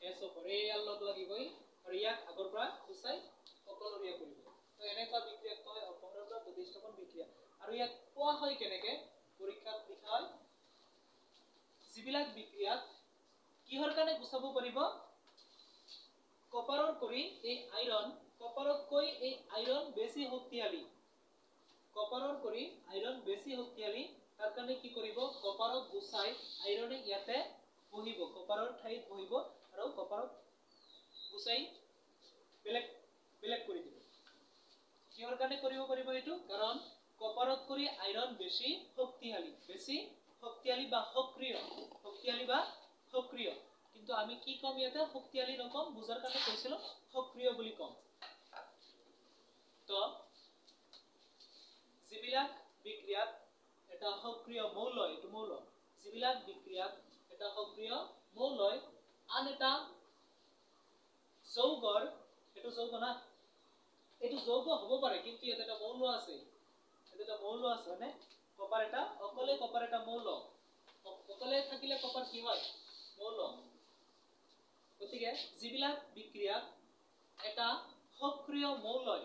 এছ অ' ফ'ৰ, এই ইয়াৰ লগ লাগিবই আৰু ইয়াক আগৰ পৰা গুচাই অকলশৰীয়া কৰিব। তো এনেকুৱা বিক্ৰিয়াক কয় অপহৰণ বা প্ৰতিস্থাপন বিক্ৰিয়া। আৰু ইয়াক কোৱা হয় কেনেকে? পৰীক্ষাত লিখা হয় যিবিলাক বিক্ৰিয়াত কিহৰ কাৰণে গুচাব পাৰিব? কপাৰৰ কৰি এই আইৰণ, কপাৰতকৈ এই আইৰণ বেছি শক্তিশালী, কপাৰৰ কৰি আইৰণ বেছি শক্তিশালী, তাৰ কাৰণে কি কৰিব? কপাৰক গুচাই আইৰণে ইয়াতে বহিব, কপাৰৰ ঠাইত বহিব আৰু কপাৰক গুচাই বেলেগ বেলেগ কৰি দিব। কিহৰ কাৰণে কৰিব পাৰিব এইটো? কাৰণ কপাৰত কৰি আইৰণ বেছি শক্তিশালী, বেছি শক্তিশালী বা সক্ৰিয়, শক্তিশালী বা সক্ৰিয়। কিন্তু আমি কি ক'ম ইয়াতে? শক্তিশালী নকম, বুজাৰ কাৰণে কৈছিলো সক্ৰিয় বুলি ক'ম। তো যিবিলাক বিক্ৰিয়াত এটা সক্ৰিয় মৌল, এইটো মৌল, যিবিলাক বিক্ৰিয়াত এটা সক্ৰিয় মৌলই আন এটা যৌগৰ, এইটো যৌগ না, এইটো যৌগ হ'ব পাৰে কিন্তু ইয়াত এটা মৌল আছে, ইয়াত এটা মৌল আছে, মানে কপাৰ এটা অকলে, কপাৰ এটা মৌল, অকলে থাকিলে কপাৰ কি হয়? মৌল। গতিকে যিবিলাক বিক্ৰিয়াত এটা সক্ৰিয় মৌলই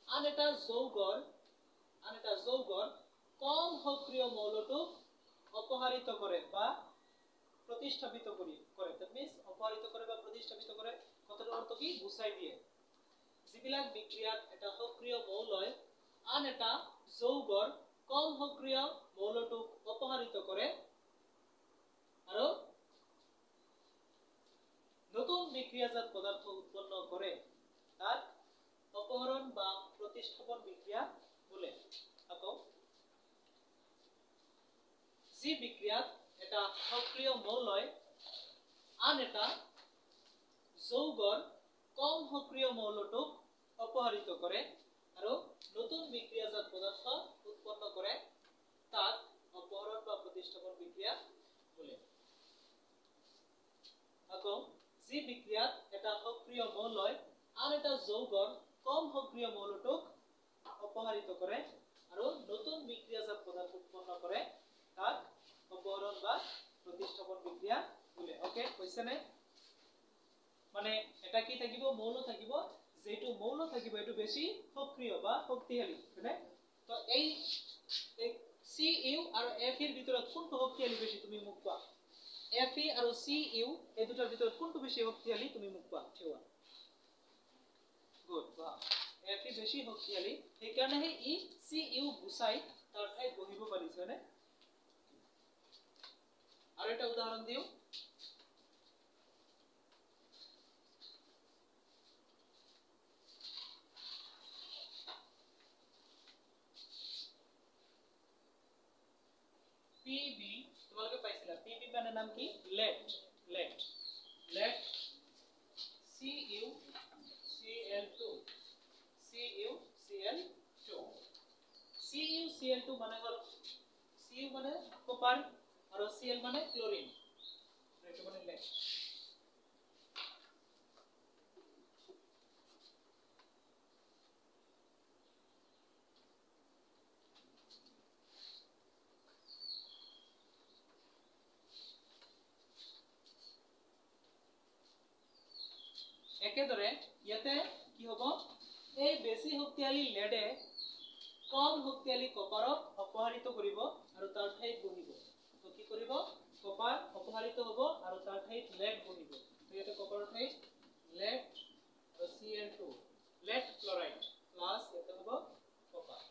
আন এটা যৌগৰ, আন এটা যৌগৰ কম সক্ৰিয় মৌলটোক অপসাৰিত কৰে বা প্ৰতিস্থাপিত কৰে, that means অপসাৰিত কৰে বা প্ৰতিস্থাপিত কৰে, কথাটোৰ অৰ্থ কি? গুচাই দিয়ে। যিবিলাক বিক্ৰিয়াত এটা সক্ৰিয় মৌলই আন এটা যৌগৰ কম সক্ৰিয় মৌলটোক অপসাৰিত কৰে আৰু নতুন বিক্ৰিয়াজাত পদাৰ্থ উৎপন্ন কৰে, তাক অপহৰণ বা প্ৰতিস্থাপন বিক্ৰিয়া বোলে। আকৌ যি বিক্ৰিয়াত এটা সক্ৰিয় মৌলই আন এটা যৌগৰ কম সক্ৰিয় মৌলটোক অপসাৰিত কৰে আৰু নতুন বিক্ৰিয়াজাত পদাৰ্থ উৎপন্ন কৰে, তাক অপহৰণ বা প্ৰতিস্থাপন বিক্ৰিয়া বোলে। আকৌ যি বিক্ৰিয়াত এটা সক্ৰিয় মৌলই আন এটা যৌগৰ কম সক্ৰিয় মৌলটোক অপসাৰিত কৰে আৰু নতুন বিক্ৰিয়াজাত পদাৰ্থ উৎপন্ন কৰে, তাক অপহৰণ বা প্ৰতিস্থাপন বিক্ৰিয়া বোলে। অ'কে, হৈছেনে? মানে এটা কি থাকিব? মৌল থাকিব, যিটো মৌল থাকিব এইটো বেছি সক্ৰিয় বা শক্তিশালী, হয়নে? তো এই চি ইউ আৰু এফ ইৰ ভিতৰত কোনটো শক্তিশালী বেছি তুমি মোক কোৱা। এফ ই আৰু চি ইউ এই দুটাৰ ভিতৰত কোনটো বেছি শক্তিশালী তুমি মোক কোৱা। থিওৱা, গুড, বাহ, এফ ই বেছি শক্তিশালী, সেইকাৰণেহে ই চি ইউ গুচাই তাৰ ঠাইত বহিব পাৰিছে, হয়নে? আৰু এটা উদাহৰণ দিওঁ। পি বি তোমালোকে পাইছিলা, পি বি মানে নাম কি? Lead, lead, lead C U C L two, C U C L two, C U C L two মানে হ'ল চি ইউ মানে কপাৰ আৰু চি এল মানে ক্লৰিন, এইটো মানে লেড। একেদৰে ইয়াতে কি হ'ব? এই বেছি শক্তিশালী লেডে কম শক্তিশালী কপাৰক অপসাৰিত কৰিব আৰু তাৰ ঠাইত বহিব। তো কি কৰিব? কপাৰ অপসাৰিত হ'ব আৰু তাৰ ঠাইত লেড বহিব। তো ইয়াতে কপাৰৰ ঠাইত লেড আৰু C L two, lead chloride plus ইয়াতে হ'ব কপাৰ,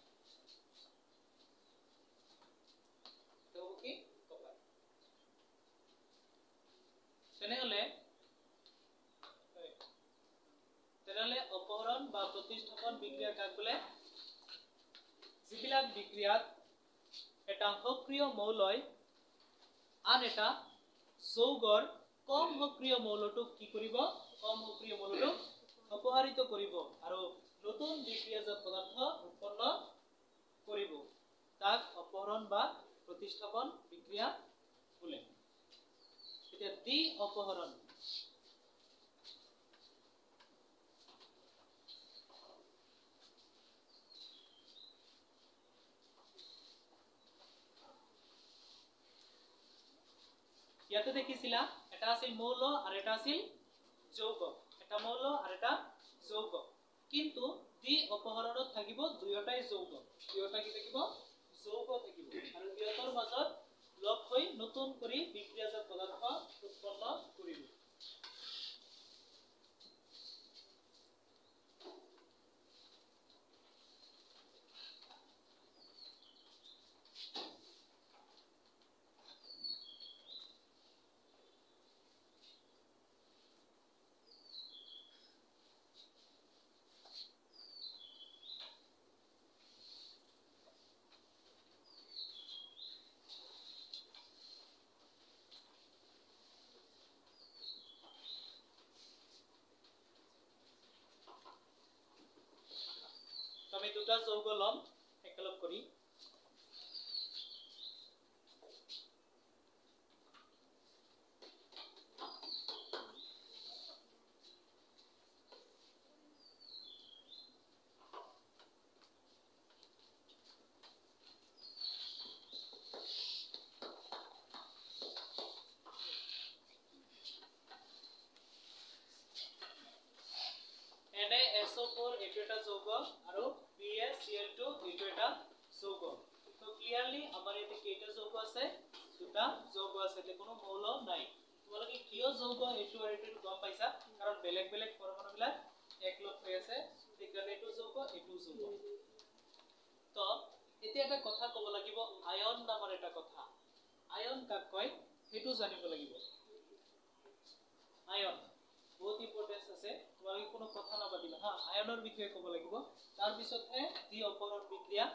হ'ব কি? কপাৰ। তেনেহ'লে তেনেহ'লে অপহৰণ বা প্ৰতিস্থাপন বিক্ৰিয়া কাক বোলে? যিবিলাক বিক্ৰিয়াত এটা সক্ৰিয় মৌলই আন এটা যৌগৰ কম সক্ৰিয় মৌলটোক কি কৰিব? কম সক্ৰিয় মৌলটোক অপসাৰিত কৰিব আৰু নতুন বিক্ৰিয়াজাত পদাৰ্থ উৎপন্ন কৰিব, তাক অপহৰণ বা প্ৰতিস্থাপন বিক্ৰিয়া বোলে। এতিয়া দ্বি অপহৰণ, ইয়াতে দেখিছিলা এটা আছিল মৌল আৰু এটা আছিল যৌগ, এটা মৌল আৰু এটা যৌগ। কিন্তু দ্বি অপহৰণত থাকিব দুয়োটাই যৌগ, দুয়োটা কি থাকিব? যৌগ থাকিব আৰু সিহঁতৰ মাজত লগ হৈ নতুন কৰি বিক্ৰিয়াজাত পদাৰ্থ উৎপন্ন কৰিব। আমি দুটা যৌগ ল'ম একেলগ কৰি। NaSO4 এইটো এটা যৌগ আৰু BaCl2 এইটো এটা যৌগ। তো ক্লিয়াৰলি আমাৰ ইয়াতে কেইটা যৌগ আছে? দুটা যৌগ আছে, ইয়াতে কোনো মৌল নাই। তোমালোকে কিয় যৌগ এইটো আৰু এইটো গম পাইছা? কাৰণ বেলেগ বেলেগ পৰমাণুবিলাক একলগ হৈ আছে, সেইকাৰণে এইটো যৌগ, এইটো যৌগ। তো এতিয়া এটা কথা ক'ব লাগিব, আয়ন নামৰ এটা কথা। আয়ন কাক কয় সেইটো জানিব লাগিব। আয়ন বহুত ইম্পৰ্টেঞ্চ আছে, তোমালোকে কোনো কথা নাপাতিবা হা, আয়নৰ বিষয়ে ক'ব লাগিব, তাৰপিছতহে দ্বি অপহৰণ বিক্ৰিয়া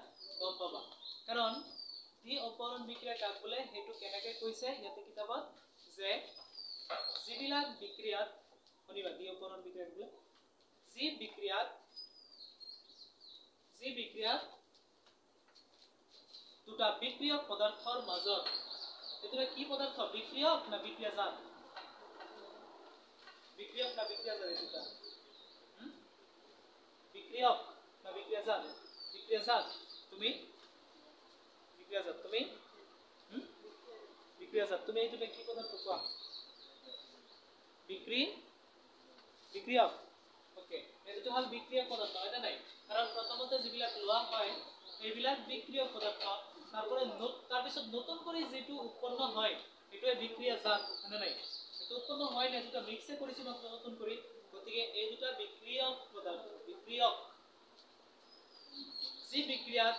গম পাবা। কাৰণ দ্বি অপহৰণ বিক্ৰিয়া কাক বোলে সেইটো কেনেকৈ কৈছে ইয়াতে কিতাপত, যে যিবিলাক বিক্ৰিয়াত, শুনিবা, দ্বি অপহৰণ বিক্ৰিয়া বোলে যি বিক্ৰিয়াত দুটা বিক্ৰিয়ক পদাৰ্থৰ মাজত, এইটো কি পদাৰ্থ? বিক্ৰিয়ক না বিক্ৰিয়াজাত? বিক্ৰিয়ক না বিক্ৰিয়াজাত? এই দুটা বিক্ৰিয়ক না বিক্ৰিয়াজাত? বিক্ৰিয়াজাত। তুমি বিক্ৰিয়াজাত, তুমি বিক্ৰিয়াজাত, তুমি এই দুটা কি পদাৰ্থ কোৱা? বিক্ৰিয়ক। ওকে, এই দুটা হ'ল বিক্ৰিয়ক পদাৰ্থ, হয় না নাই? কাৰণ প্ৰথমতে যিবিলাক লোৱা হয় সেইবিলাক বিক্ৰিয়ক পদাৰ্থ, তাৰপৰে তাৰপিছত নতুন কৰি যিটো উৎপন্ন হয় সেইটোৱে বিক্ৰিয়াজাত, হয় না নাই? এইটো উৎপন্ন হয় না, দুটা মিক্সে কৰিছে মাত্ৰ নতুন কৰি, গতিকে এই দুটা বিক্ৰিয়ক পদাৰ্থ, বিক্ৰিয়ক। যি বিক্ৰিয়াত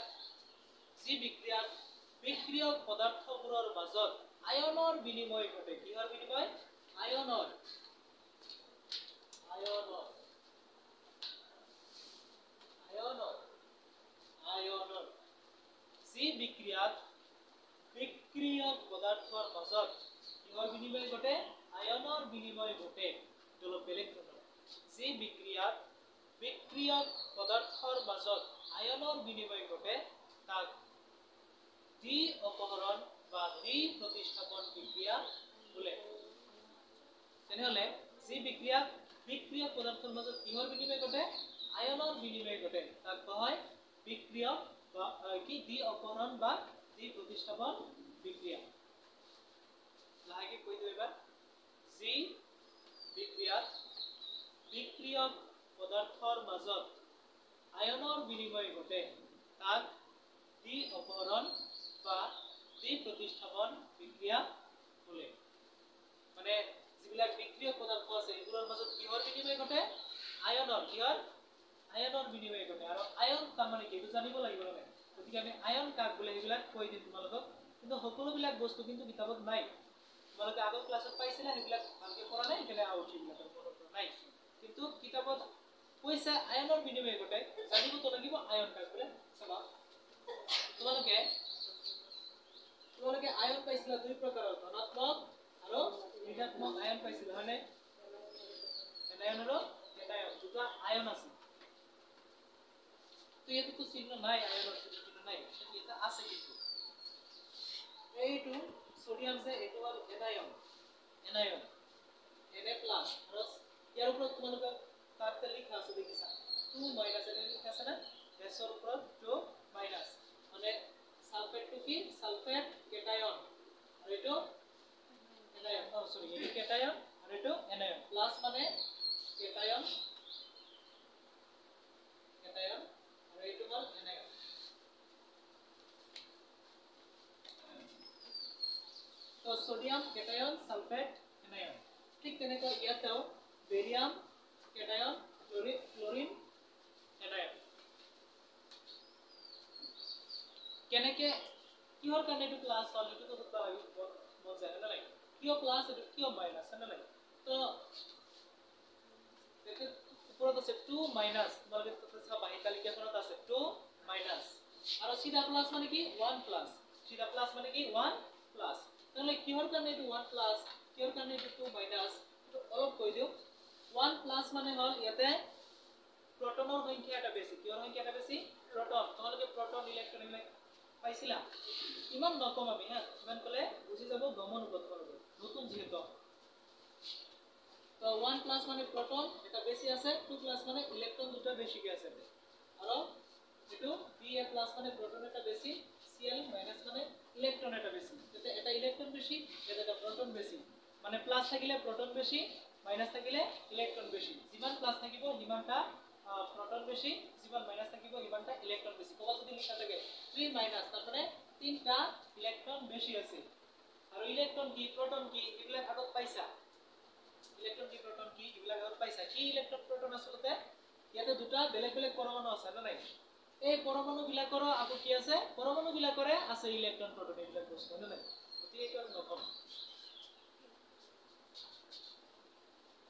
বিক্ৰিয়ক পদাৰ্থবোৰৰ মাজত আয়নৰ বিনিময় ঘটে, কিহৰ বিনিময়? আয়নৰ, আয়নৰ, আয়নৰ, আয়নৰ। যি বিক্ৰিয়াত বিক্ৰিয়ক পদাৰ্থৰ মাজত কিহৰ বিনিময় ঘটে? আয়নৰ বিনিময় ঘটে। এইটো অলপ বেলেগ ধৰণৰ। যি বিক্ৰিয়াত বিক্ৰিয়ক পদাৰ্থৰ মাজত আয়নৰ বিনিময় ঘটে তাক দ্বি অপহৰণ বা দ্বি প্ৰতিস্থাপন বিক্ৰিয়া বোলে। তেনেহ'লে যি বিক্ৰিয়াত বিক্ৰিয়ক পদাৰ্থৰ মাজত কিহৰ বিনিময় ঘটে? আয়নৰ বিনিময় ঘটে, তাক কোৱা হয় বিক্ৰিয়ক বা কি দ্বি অপহৰণ বা দ্বি প্ৰতিস্থাপন বিক্ৰিয়া। লাহেকে কৈ দিওঁ এবাৰ। যি বিক্ৰিয়াত বিক্ৰিয়ক পদাৰ্থৰ মাজত আয়নৰ বিনিময় ঘটে তাক দ্বি অপহৰণ বা দ্বি প্ৰতিস্থাপন বিক্ৰিয়া বোলে। মানে যিবিলাক বিক্ৰিয়ক পদাৰ্থ আছে সেইবোৰৰ মাজত কিহৰ বিনিময় ঘটে? আয়নৰ। কিহৰ? আয়নৰ বিনিময় ঘটে। আৰু আয়ন তাৰমানে কি এইটো জানিব লাগিব মানে। গতিকে আমি আয়ন কাক বোলে সেইবিলাক কৈ দিম তোমালোকক, কিন্তু সকলোবিলাক বস্তু কিন্তু কিতাপত নাই। তোমালোকে আগৰ ক্লাছত পাইছিলা, সেইবিলাক ভালকে পঢ়া নাই, সেইকাৰণে আউট সেইবিলাক মনত পৰা নাই। কিন্তু কিতাপত কৈছে আয়নৰ বিনিময় ঘটে, জানিবতো লাগিব আয়ন কাক বোলে। চাবা তোমালোকে তোমালোকে আয়ন পাইছিলা দুই প্ৰকাৰৰ, ধনাত্মক আৰু ঋণাত্মক আয়ন পাইছিলা, হয়নে? এনায়ন আৰু কেটায়ন দুটা আয়ন আছে। তো ইয়াতেতো চিহ্ন নাই, আয়নৰ চিহ্ন নাই, এটা আছে কিন্তু এইটো সোডিয়াম যে এইটো হ'ল এনায়ন, এনায়ন Na plus. আৰু ইয়াৰ ওপৰত তোমালোকে তাতে লিখা আছে দেখিছা 2 মাইনাস, এনে লিখা আছে না গেছৰ ওপৰত 2 মাইনাস, মানে সালফেটটো কি? সালফেট কেটায়ন আৰু এইটো এনায়ন, অ সৰি এইটো কেটায়ন আৰু এইটো এনায়ন। প্লাস মানে কেটায়ন, কেটায়ন আৰু এইটো হ'ল এনায়ন। তো সোডিয়াম কেটায়ন সালফেট এনায়ন। ঠিক তেনেকৈ ইয়াতেও বেৰিয়াম কেটায়ন ক্লোৰিন এনায়ন। কেনেকে কিহৰ কাৰণে এইটো প্লাস হ'ল এইটোতো সুধিব লাগিব মন যায়, হয় নে নাই? কিয় প্লাস এইটো কিয় মাইনাস, হয় নে নাই? তো ওপৰত আছে 2 মাইনাস, তোমালোকে তাতে চাবা এই তালিকাখনত আছে 2 মাইনাস, আৰু চিধা প্লাস মানে কি? 1 প্লাস। চিধা প্লাস মানে কি? 1 প্লাস। তাহলে কিহৰ কাৰণে এইটো 1 প্লাস, কিহৰ কাৰণে এইটো 2 মাইনাস, এইটো অলপ কৈ দিওঁ। 1 প্লাস মানে হ'ল ইয়াতে প্ৰটনৰ সংখ্যা এটা বেছি। কিহৰ সংখ্যা এটা বেছি? প্ৰটন। তোমালোকে প্ৰটন ইলেক্ট্ৰন এইবিলাক পাইছিলা, ইমান নকম আমি, হা, ইমান ক'লে বুজি যাব, গমন হ'ব তোমালোকে নতুন যিহেতু। তো 1 প্লাস মানে প্ৰটন এটা বেছি আছে, 2 প্লাস মানে ইলেক্ট্ৰন দুটা বেছিকে আছে, আৰু এইটো Ba plus মানে প্ৰটন এটা বেছি, Cl minus মানে ইলেক্ট্ৰন এটা বেছি। ইয়াতে এটা ইলেক্ট্ৰন বেছি, ইয়াতে এটা প্ৰটন বেছি, মানে প্লাস থাকিলে প্ৰটন বেছি, মাইনাস থাকিলে ইলেক্ট্ৰন বেছি। যিমান প্লাস থাকিব সিমানটা প্ৰটন বেছি, যিমান মাইনাস থাকিব সিমানটা ইলেক্ট্ৰন বেছি। ক'ৰবাত যদি লিখা থাকে 3 মাইনাস, তাৰ মানে 3টা ইলেক্ট্ৰন বেছি আছে। আৰু ইলেক্ট্ৰন কি প্ৰটন কি এইবিলাক আগত পাইছা, ইলেক্ট্ৰন কি প্ৰটন কি এইবিলাক আগত পাইছা। কি ইলেক্ট্ৰন প্ৰটন আচলতে ইয়াতে দুটা বেলেগ বেলেগ পৰমাণু আছে না নাই? এই পৰমাণু বিলাকৰো আকৌ কি আছে? পৰমাণু বিলাকৰে আছে ইলেক্ট্ৰন প্ৰটন এইবিলাক বস্তু, হয় নে নাই? গতিকে এইটো আমি নকম।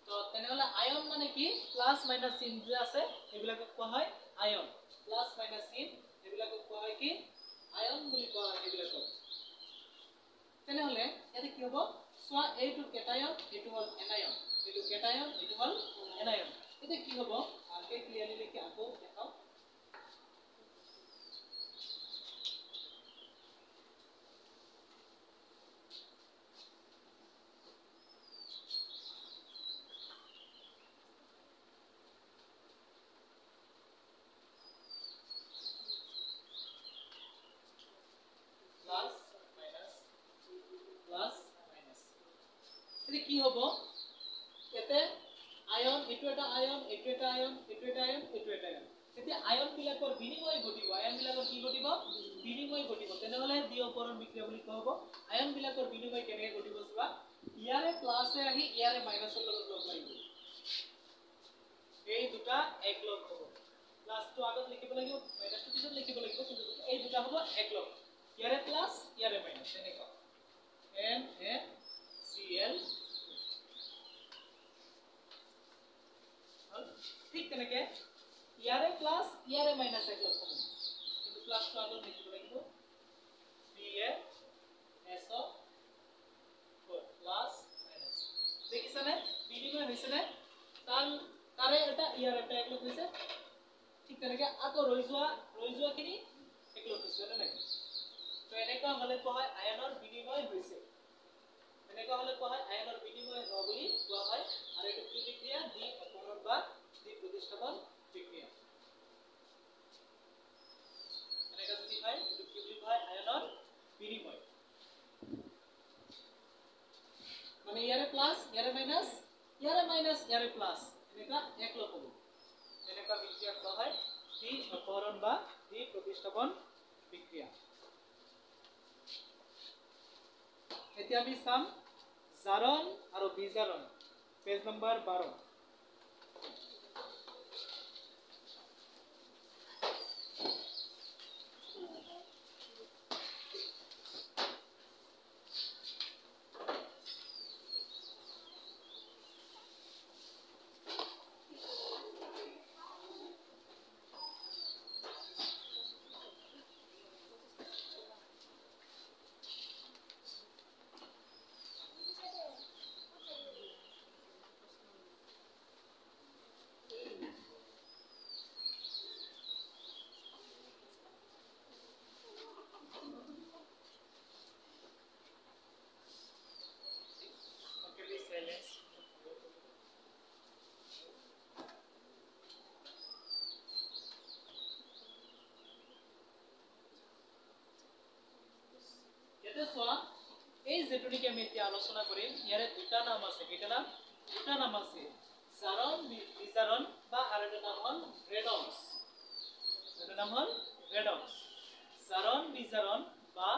তো তেনেহ'লে আয়ন মানে কি? প্লাস মাইনাস চিন যে আছে এইবিলাকক কোৱা হয় আয়ন। প্লাস মাইনাস চিন এইবিলাকক কোৱা হয় কি? আয়ন বুলি কোৱা হয় এইবিলাকক। তেনেহ'লে ইয়াতে কি হ'ব চোৱা, এইটো কেটায়ন, এইটো হ'ল এনায়ন, এইটো কেটায়ন, এইটো হ'ল এনায়ন। এতিয়া কি হ'ব ভালকে ক্লিয়াৰলি লিখি আকৌ দেখাওঁ। প্লাস মাইনাস প্লাস মাইনাস, এতিয়া কি হ'ব ইয়াতে আয়ন, এইটো এটা আয়ন, এইটো এটা আয়ন, এইটো এটা আয়ন, এইটো এটা আয়ন। এতিয়া আয়ন বিলাকৰ বিনিময় ঘটিব, আয়ন বিলাকৰ কি ঘটিব? বিনিময় ঘটিব। তেনেহ'লে দ্বি অপহৰণ বিক্ৰিয়া বুলি কোৱা হ'ব। আয়ন বিলাকৰ বিনিময় কেনেকৈ ঘটিব চোৱা, ইয়াৰে প্লাছে আহি ইয়াৰে মাইনাছৰ লগত লগ লাগিব, এই দুটা একলগ হ'ব। প্লাছটো আগত লিখিব লাগিব, মাইনাছটো পিছত লিখিব লাগিব, কিন্তু এই দুটা হ'ব একলগ, ইয়াৰে প্লাছ ইয়াৰে মাইনাছ, তেনেকুৱা NaCl। ঠিক তেনেকে ইয়াৰে প্লাছ ইয়াৰে মাইনাছ একলগ হ'ব, কিন্তু প্লাছটো আগত লিখিব লাগিব, BaSO বিনিময় হৈছেনে? তাৰে এটা ইয়াৰ এটা একলগ হৈছে, ঠিক তেনেকৈ আকৌ ৰৈ যোৱাখিনি একলগ হৈছে, হয়নে নাই? তো এনেকুৱা হ'লে কোৱা হয় আয়নৰ বিনিময় হৈছে। এনেকুৱা হ'লে কোৱা হয় আয়নৰ বিনিময় হোৱা বুলি কোৱা হয়। আৰু এইটো কি বিক্ৰিয়া? দ্বি অপহৰণ বা দ্বি প্ৰতিস্থাপন বিক্ৰিয়া। এনেকুৱা যদি হয় এইটো কি বুলি কোৱা হয়? আয়নৰ বিনিময়। মানে ইয়াৰে প্লাছ, ইয়াৰে মাইনাছ, ইয়াৰে মাইনাছ, ইয়াৰে প্লাছ, এনেকুৱা একলগ হ'ব। এনেকুৱা বিক্ৰিয়া কোৱা হয় দ্বি অপহৰণ বা দ্বি প্ৰতিস্থাপন বিক্ৰিয়া। এতিয়া আমি চাম জাৰণ আৰু বিজাৰণ, পেজ নম্বৰ 12। চোৱা, এই যিটো নেকি আমি এতিয়া আলোচনা কৰিম ইয়াৰে দুটা নাম আছে। কেইটা নাম? দুটা নাম আছে, জাৰণ বিজাৰণ বা আৰু এটা নাম হ'ল ৰেডক্স। এটা নাম হ'ল ৰেডক্স। জাৰণ বিজাৰণ বা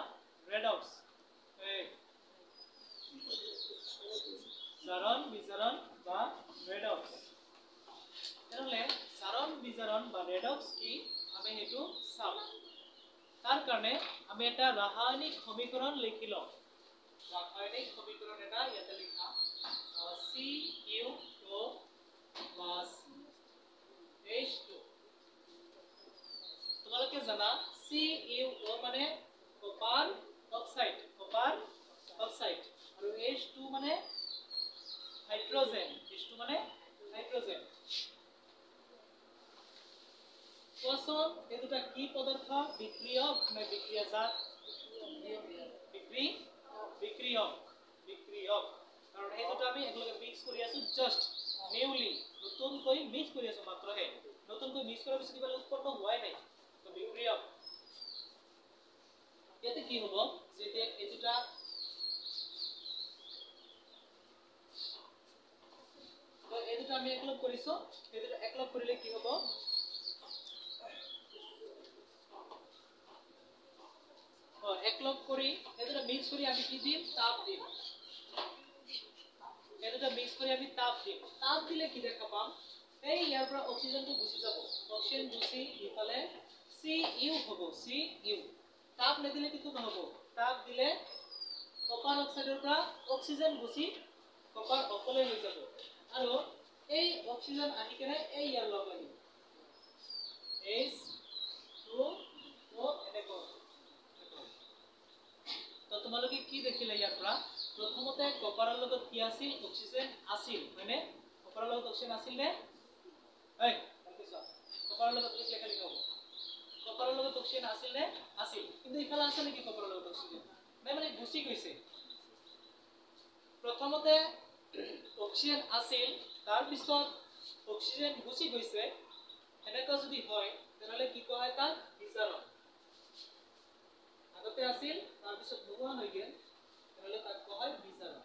ৰেডক্স। জাৰণ বিজাৰণ বা ৰেডক্স। তেনেহ'লে জাৰণ বিজাৰণ বা ৰেডক্স কি আমি সেইটো চাম। তাৰ কাৰণে আমি এটা ৰাসায়নিক সমীকৰণ লিখি লওঁ। ৰাসায়নিক সমীকৰণ এটা ইয়াতে লিখা, CuO plus H2। তোমালোকে জানা CuO মানে কপাৰ অক্সাইড, কপাৰ অক্সাইড, আৰু H2 মানে হাইড্ৰজেন, H2 মানে হাইড্ৰজেন। কোৱাচোন এই দুটা কি পদাৰ্থ? বিক্ৰিয়ক নে বিক্ৰিয়াজাত? বিক্ৰিয়ক, বিক্ৰিয়ক। কাৰণ এই দুটা আমি একেলগে মিক্স কৰি আছো, জাষ্ট নিউলি নতুনকৈ মিক্স কৰি আছো মাত্ৰহে। নতুনকৈ মিক্স কৰাৰ পিছত কিবা উৎপন্ন হোৱাই নাই, তো বিক্ৰিয়ক। ইয়াতে কি হ'ব, যেতিয়া এই দুটা আমি একলগ কৰিছো, এই দুটা একলগ কৰিলে কি হ'ব? একলগ কৰি এই দুটা মিক্স কৰি আমি কি দিম? তাপ দিম। এই দুটা মিক্স কৰি আমি তাপ দিম। তাপ দিলে কি দেখা পাম? এই ইয়াৰ পৰা অক্সিজেনটো গুচি যাব। অক্সিজেন গুচি ইফালে Cu হ'ব, Cu। তাপ নিদিলে কিন্তু নহ'ব। তাপ দিলে কপাৰ অক্সাইডৰ পৰা অক্সিজেন গুচি কপাৰ অকলে হৈ যাব, আৰু এই অক্সিজেন আহি কেনে এই ইয়াৰ লগ লাগিব H2O এনেকুৱা। তো তোমালোকে কি দেখিলে ইয়াৰ পৰা? প্ৰথমতে কপাৰৰ লগত কি আছিল? অক্সিজেন আছিল, হয়নে? কপাৰৰ লগত অক্সিজেন আছিল নে? এই কপাৰৰ লগত লিখলে খালি হ'ব। কপাৰৰ লগত অক্সিজেন আছিল নে? আছিল। কিন্তু ইফালে আছে নেকি কপাৰৰ লগত অক্সিজেন? নাই, মানে গুচি গৈছে। প্ৰথমতে অক্সিজেন আছিল, তাৰপিছত অক্সিজেন গুচি গৈছে। এনেকুৱা যদি হয় তেনেহ'লে কি কোৱা হয় তাক? বিজাৰণ। আগতে আছিল, তাৰপিছত নোহোৱা হৈ গ'ল, তেনেহ'লে তাক কোৱা হয় বিজাৰণ।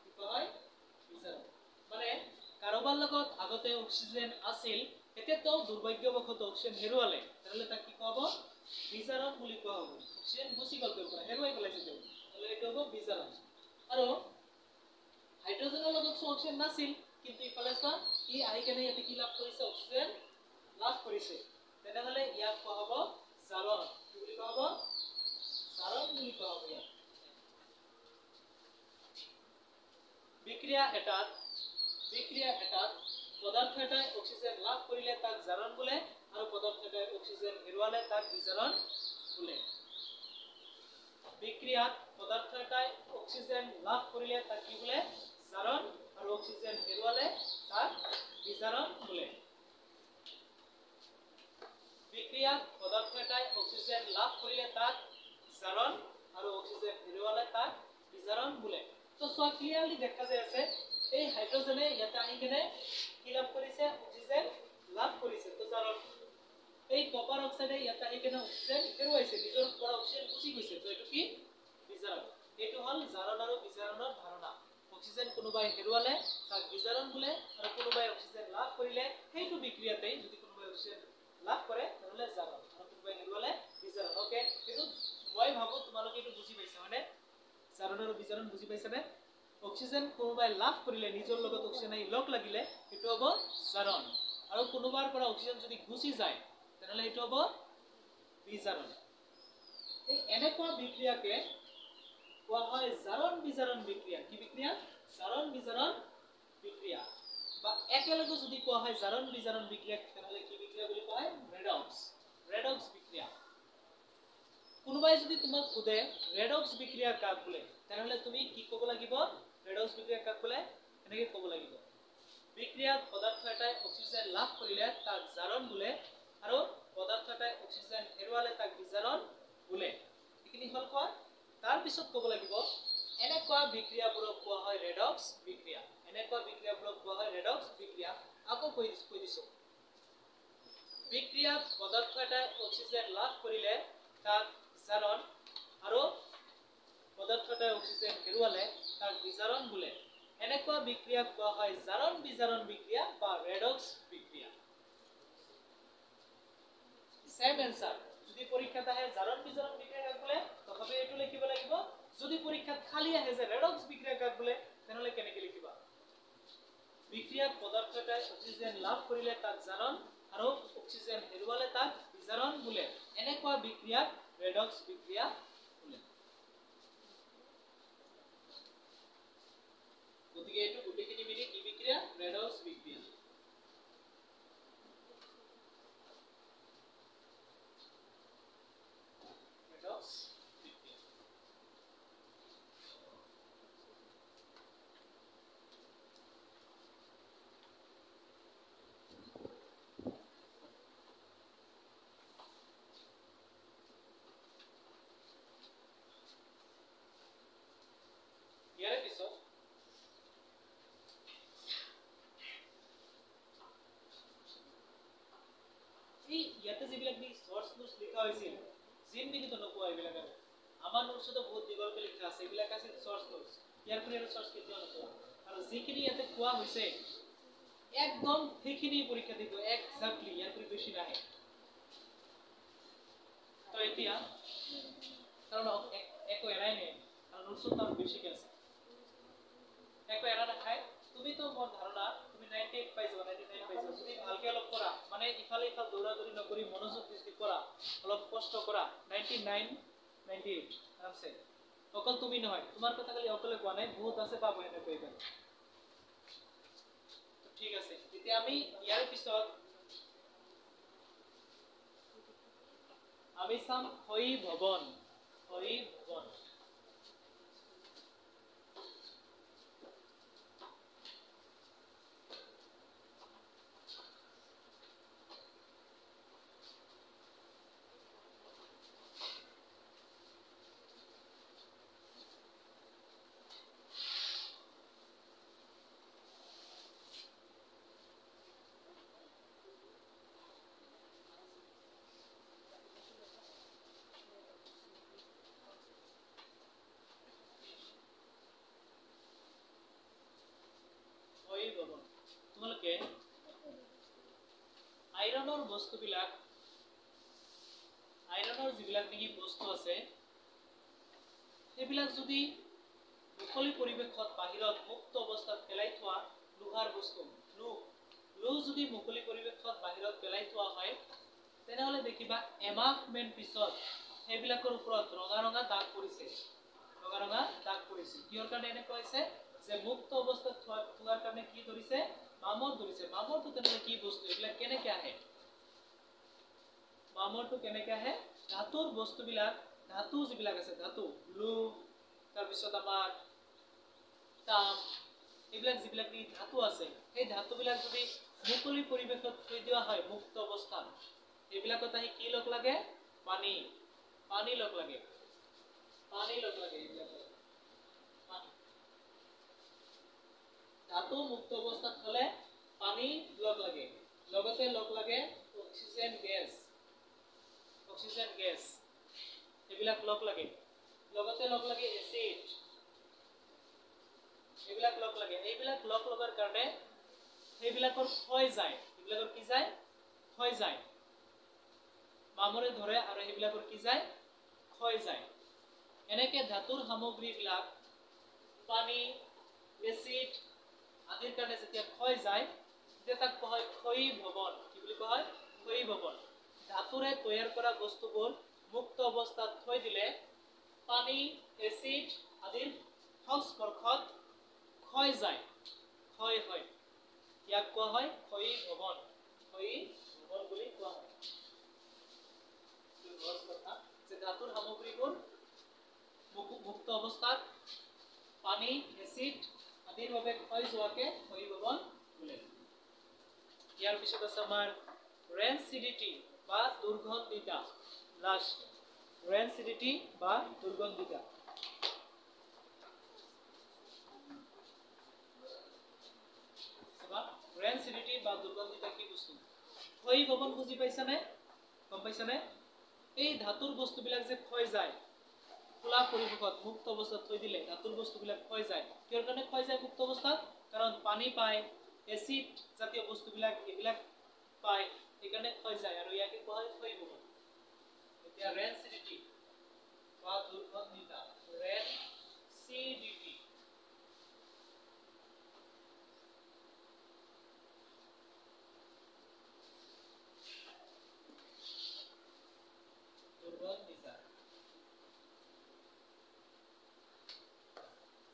কি কোৱা হয়? বিজাৰণ। মানে কাৰোবাৰ লগত আগতে অক্সিজেন আছিল, এতিয়া তেওঁ দুৰ্ভাগ্যবশতঃ অক্সিজেন হেৰুৱালে, তেনেহ'লে তাক কি কোৱা হ'ব? বিজাৰণ বুলি কোৱা হ'ব। অক্সিজেন গুচি গ'ল তেওঁৰ পৰা, হেৰুৱাই পেলাইছে তেওঁ, তেনেহ'লে এইটো হ'ব বিজাৰণ। আৰু হাইড্ৰজেনৰ লগত অক্সিজেন নাছিল, কিন্তু ইফালে চোৱা ই আহি কেনে ইয়াতে কি লাভ কৰিছে? অক্সিজেন লাভ কৰিছে। তেনেহ'লে ইয়াক কোৱা হ'ব জাৰণ। কি বুলি কোৱা হ'ব? জাৰণ বুলি কোৱা হ'ব ইয়াক। বিক্ৰিয়া এটাত পদাৰ্থ এটাই অক্সিজেন লাভ কৰিলে তাক জাৰণ বোলে, আৰু পদাৰ্থ এটাই অক্সিজেন হেৰুৱালে তাক বিজাৰণ বোলে। বিক্ৰিয়াত পদাৰ্থ এটাই অক্সিজেন লাভ কৰিলে তাক কি বোলে? জাৰণ আৰু অক্সিজেন হেৰুৱালে তাক বিজাৰণ বোলে। বিক্ৰিয়াত পদাৰ্থ এটাই অক্সিজেন লাভ কৰিলে তাক জাৰণ আৰু অক্সিজেন হেৰুৱালে তাক বিজাৰণ বোলে। তো চোৱা ক্লিয়াৰলি দেখা যায় আছে এই হাইড্ৰজেনে ইয়াতে আহি কেনে কি লাভ কৰিছে? অক্সিজেন লাভ কৰিছে, তো জাৰণ। এই কপাৰ অক্সাইডে ইয়াতে আহি কেনে অক্সিজেন হেৰুৱাইছে, নিজৰ পৰা অক্সিজেন গুচি গৈছে, তো এইটো কি? বিজাৰণ। এইটো হ'ল জাৰণ আৰু বিজাৰণৰ ধাৰণা। অক্সিজেন কোনোবাই হেৰুৱালে তাক বিজাৰণ বোলে আৰু কোনোবাই অক্সিজেন লাভ কৰিলে সেইটো বিক্ৰিয়াতেই যদি কোনোবাই অক্সিজেন লাভ কৰে তেনেহ'লে জাৰণ আৰু কোনোবাই হেৰুৱালে বিজাৰণ। অ'কে, এইটো মই ভাবোঁ তোমালোকে এইটো বুজি পাইছা, হয়নে? জাৰণ আৰু বিজাৰণ বুজি পাইছানে? অক্সিজেন কোনোবাই লাভ কৰিলে, নিজৰ লগত অক্সিজেন আহি লগ লাগিলে সেইটো হ'ব জাৰণ, আৰু কোনোবাৰ পৰা অক্সিজেন যদি গুচি যায় তেনেহ'লে সেইটো হ'ব বিজাৰণ। এই এনেকুৱা বিক্ৰিয়াকে কোৱা হয় জাৰণ বিজাৰণ বিক্ৰিয়া। কি বিক্ৰিয়া? জাৰণ বিজাৰণ বিক্ৰিয়া। বা একেলগে যদি কোৱা হয় জাৰণ বিজাৰণ বিক্ৰিয়া তেনেহ'লে কি বিক্ৰিয়া বুলি কোৱা হয়? ৰেডক্স, ৰেডক্স বিক্ৰিয়া। কোনোবাই যদি তোমাক সোধে ৰেডক্স বিক্ৰিয়া কাক বোলে, তেনেহ'লে তুমি কি ক'ব লাগিব? ৰেডক্স বিক্ৰিয়া কাক বোলে এনেকৈ ক'ব লাগিব, বিক্ৰিয়াত পদাৰ্থ এটাই অক্সিজেন লাভ কৰিলে তাক জাৰণ বোলে আৰু পদাৰ্থ এটাই অক্সিজেন হেৰুৱালে তাক বিজাৰণ বোলে। এইখিনি হ'ল কোৱা। তাৰপিছত ক'ব লাগিব এনেকুৱা বিক্ৰিয়াবোৰক কোৱা হয় ৰেডক্স বিক্ৰিয়া। এনেকুৱা বিক্ৰিয়াবোৰক কোৱা হয় ৰেডক্স বিক্ৰিয়া। আকৌ কৈ দিছোঁ, বিক্ৰিয়াত পদাৰ্থ এটাই অক্সিজেন লাভ কৰিলে তাক জাৰণ আৰু পদাৰ্থ এটাই অক্সিজেন হেৰুৱালে তাক বিজাৰণ বোলে। এনেকুৱা বিক্ৰিয়াক কোৱা হয় জাৰণ বিজাৰণ বিক্ৰিয়া বা ৰেডক্স বিক্ৰিয়া। Same answer. যদি পৰীক্ষাত আহে জাৰণ বিজাৰণ বিক্ৰিয়া কাক বোলে, তথাপি এইটো লিখিব লাগিব। যদি পৰীক্ষাত খালী আহে যে ৰেডক্স বিক্ৰিয়া কাক বোলে, তেনেহ'লে কেনেকৈ লিখিবা? বিক্ৰিয়াত পদাৰ্থ এটাই অক্সিজেন লাভ কৰিলে তাক জাৰণ আৰু অক্সিজেন হেৰুৱালে তাক বিজাৰণ বোলে। এনেকুৱা বিক্ৰিয়াক ৰেডক্স বিক্ৰিয়া বোলে। গতিকে এইটো গোটেইখিনি মিলি কি বিক্ৰিয়া? ৰেডক্স বিক্ৰিয়া। ৰেডক্স বিক্ৰিয়া। ইয়াৰে পিছত এই ইয়াতে যিবিলাক নেকি চৰ্চ নোটছ লিখা হৈছিল, জিন্দিগিতো নোপোৱা এইবিলাক। আৰু আমাৰ নোটছতো বহুত দীঘলকৈ লিখা আছে, এইবিলাক আছিল চৰ্চ নোটছ। ইয়াৰ পৰা আৰু চৰ্চ কেতিয়াও নোপোৱা। আৰু যিখিনি ইয়াতে কোৱা হৈছে একদম সেইখিনি পৰীক্ষা দিব একজাক্টলি, ইয়াৰ পৰা বেছি নাহে। তো এতিয়া কাৰণ একো এৰাই নাই, আৰু নোটছত আৰু বেছিকৈ আছে, একো এৰা নাখায়। তুমিতো মোৰ ধাৰণা তুমি 98 পাই যাবা, 99 পাই যাবা যদি ভালকৈ অলপ কৰা, মানে ইফালে ইফাল দৌৰা দৌৰি নকৰি মনোযোগ দি যদি কৰা, অলপ কষ্ট কৰা, 99 98 আৰামছে। অকল তুমি নহয়, তোমাৰ কথা খালি অকলে কোৱা নাই, বহুত আছে পাব এনেকৈ এইবাৰ। ঠিক আছে, এতিয়া আমি ইয়াৰ পিছত আমি চাম ক্ষয়ীভৱন। ক্ষয়ীভৱন তোমালোকে আইৰণৰ বস্তুবিলাক, আইৰণৰ যিবিলাক নেকি বস্তু আছে সেইবিলাক যদি মুকলি পৰিৱেশত বাহিৰত মুক্ত অৱস্থাত পেলাই থোৱা, লোহাৰ বস্তু লো যদি মুকলি পৰিৱেশত বাহিৰত পেলাই থোৱা হয়, তেনেহ'লে দেখিবা এমাহমান পিছত সেইবিলাকৰ ওপৰত ৰঙা ৰঙা দাগ পৰিছে, ৰঙা ৰঙা দাগ পৰিছে। কিহৰ কাৰণে এনেকুৱা হৈছে? যে মুক্ত অৱস্থাত থোৱাৰ কাৰণে কি ধৰিছে? মামৰ ধৰিছে। মামৰটো তেনেহ'লে কি বস্তু? এইবিলাক কেনেকৈ আহে? মামৰটো কেনেকৈ আহে? ধাতুৰ বস্তুবিলাক, ধাতু যিবিলাক আছে, ধাতু লো, তাৰপিছত আমাৰ তাম, এইবিলাক যিবিলাক নেকি ধাতু আছে, সেই ধাতুবিলাক যদি মুকলি পৰিৱেশত থৈ দিয়া হয় মুক্ত অৱস্থাত, এইবিলাকত আহি কি লগ লাগে? পানী, পানী লগ লাগে, পানী লগ লাগে এইবিলাকত। পানী ধাতু মুক্ত অৱস্থাত হ'লে পানী লগ লাগে, লগতে লগ লাগে অক্সিজেন গেছ, অক্সিজেন গেছ এইবিলাক লগ লাগে, লগতে লগ লাগে এচিড, এইবিলাক লগ লাগে। এইবিলাক লগ লগাৰ কাৰণে সেইবিলাকৰ ক্ষয় যায়, এইবিলাকৰ কি যায়? ক্ষয় যায়, মামৰে ধৰে আৰু সেইবিলাকৰ কি যায়? ক্ষয় যায়। এনেকে ধাতুৰ সামগ্ৰীবিলাক পানী, এচিড আদিৰ কাৰণে যেতিয়া ক্ষয় যায়, তেতিয়া তাক কোৱা হয় ক্ষয়ী ভৱন। কি বুলি কোৱা হয়? ক্ষয়ী ভৱন। ধাতুৰে তৈয়াৰ কৰা বস্তুবোৰ মুক্ত অৱস্থাত থৈ দিলে পানী, এচিড আদিৰ সংস্পৰ্শত ক্ষয় যায়, ক্ষয় হয়। ইয়াক কোৱা হয় ক্ষয়ী ভৱন, ক্ষয়ী ভৱন বুলি কোৱা হয়। সহজ কথা যে ধাতুৰ সামগ্ৰীবোৰ মুক্ত অৱস্থাত পানী, এচিড আদিৰ বাবে ক্ষয় যোৱাকে ক্ষয়ী ভৱন বোলে। ইয়াৰ পিছত আছে আমাৰ ৰেনচিডিটি বা দুৰ্গন্ধিতা। লাষ্ট ৰেনচিডিটি বা দুৰ্গন্ধিতা। ৰেনচিডিটি বা দুৰ্গন্ধিতা কি বস্তু? ক্ষয়ী ভৱন বুজি পাইছানে? গম পাইছানে? এই ধাতুৰ বস্তুবিলাক যে ক্ষয় যায় খোলা পৰিৱেশত মুক্ত অৱস্থাত থৈ দিলে ধাতুৰ বস্তুবিলাক ক্ষয় যায়। কিহৰ কাৰণে ক্ষয় যায় মুক্ত অৱস্থাত? কাৰণ পানী পায়, এচিড জাতীয় বস্তুবিলাক এইবিলাক পায়, সেইকাৰণে ক্ষয় যায় আৰু ইয়াকে কোৱা হয় ক্ষয়ী ভৱন। এতিয়া ৰেনচিডিটি বা দুৰ্গন্ধিতা, ৰেনচিডিটি দুৰ্গন্ধিতা।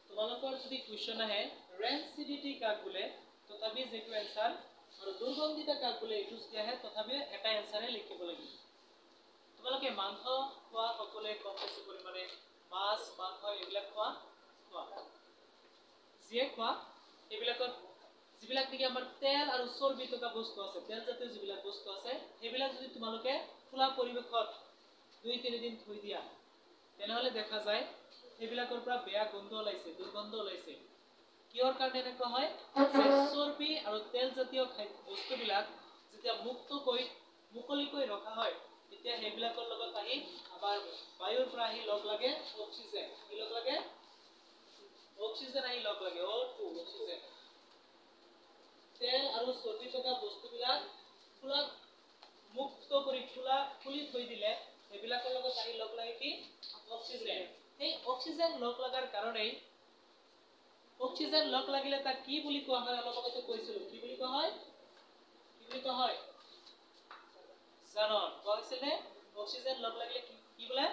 তোমালোকৰ যদি কুৱেশ্যন আহে ৰেনচিডিটি কাক বোলে, তথাপি যিটো এনচাৰ, আৰু দুৰ্গন্ধিতা কাক বোলে এইটো যদি আহে তথাপিও এটা এনচাৰে লিখিব লাগিব। তোমালোকে মাংস খোৱা সকলোৱে কম বেছি পৰিমাণে মাছ, মাংস এইবিলাক খোৱা, খোৱা যিয়ে খোৱা, এইবিলাকত যিবিলাক নেকি আমাৰ তেল আৰু চৰ্বি থকা বস্তু আছে, তেলজাতীয় যিবিলাক বস্তু আছে, সেইবিলাক যদি তোমালোকে খোলা পৰিৱেশত 2-3 দিন থৈ দিয়া, তেনেহ'লে দেখা যায় সেইবিলাকৰ পৰা বেয়া গোন্ধ ওলাইছে, দুৰ্গন্ধ ওলাইছে। কিহৰ কাৰণে এনেকুৱা হয়? চৰ্বি আৰু তেলজাতীয় বস্তুবিলাক যেতিয়া মুক্তকৈ মুকলিকৈ ৰখা হয়, তেতিয়া সেইবিলাকৰ লগত আহি আমাৰ বায়ুৰ পৰা আহি লগ লাগে অক্সিজেন। কি লগ লাগে? অক্সিজেন আহি লগ লাগে, O2 oxygen. তেল আৰু চৰ্বি থকা বস্তুবিলাক খোলা মুক্ত কৰি খোলা খুলি থৈ দিলে সেইবিলাকৰ লগত আহি লগ লাগে কি? অক্সিজেন। সেই অক্সিজেন লগ লগাৰ কাৰণেই, অক্সিজেন লগ লাগিলে তাক কি বুলি কোৱা হয়? অলপ আগতে কৈছিলো, কি বুলি কোৱা হয়? কি বুলি কোৱা হয়? জাৰণ। কোৱা হৈছিল নে? অক্সিজেন লগ লাগিলে কি বোলে?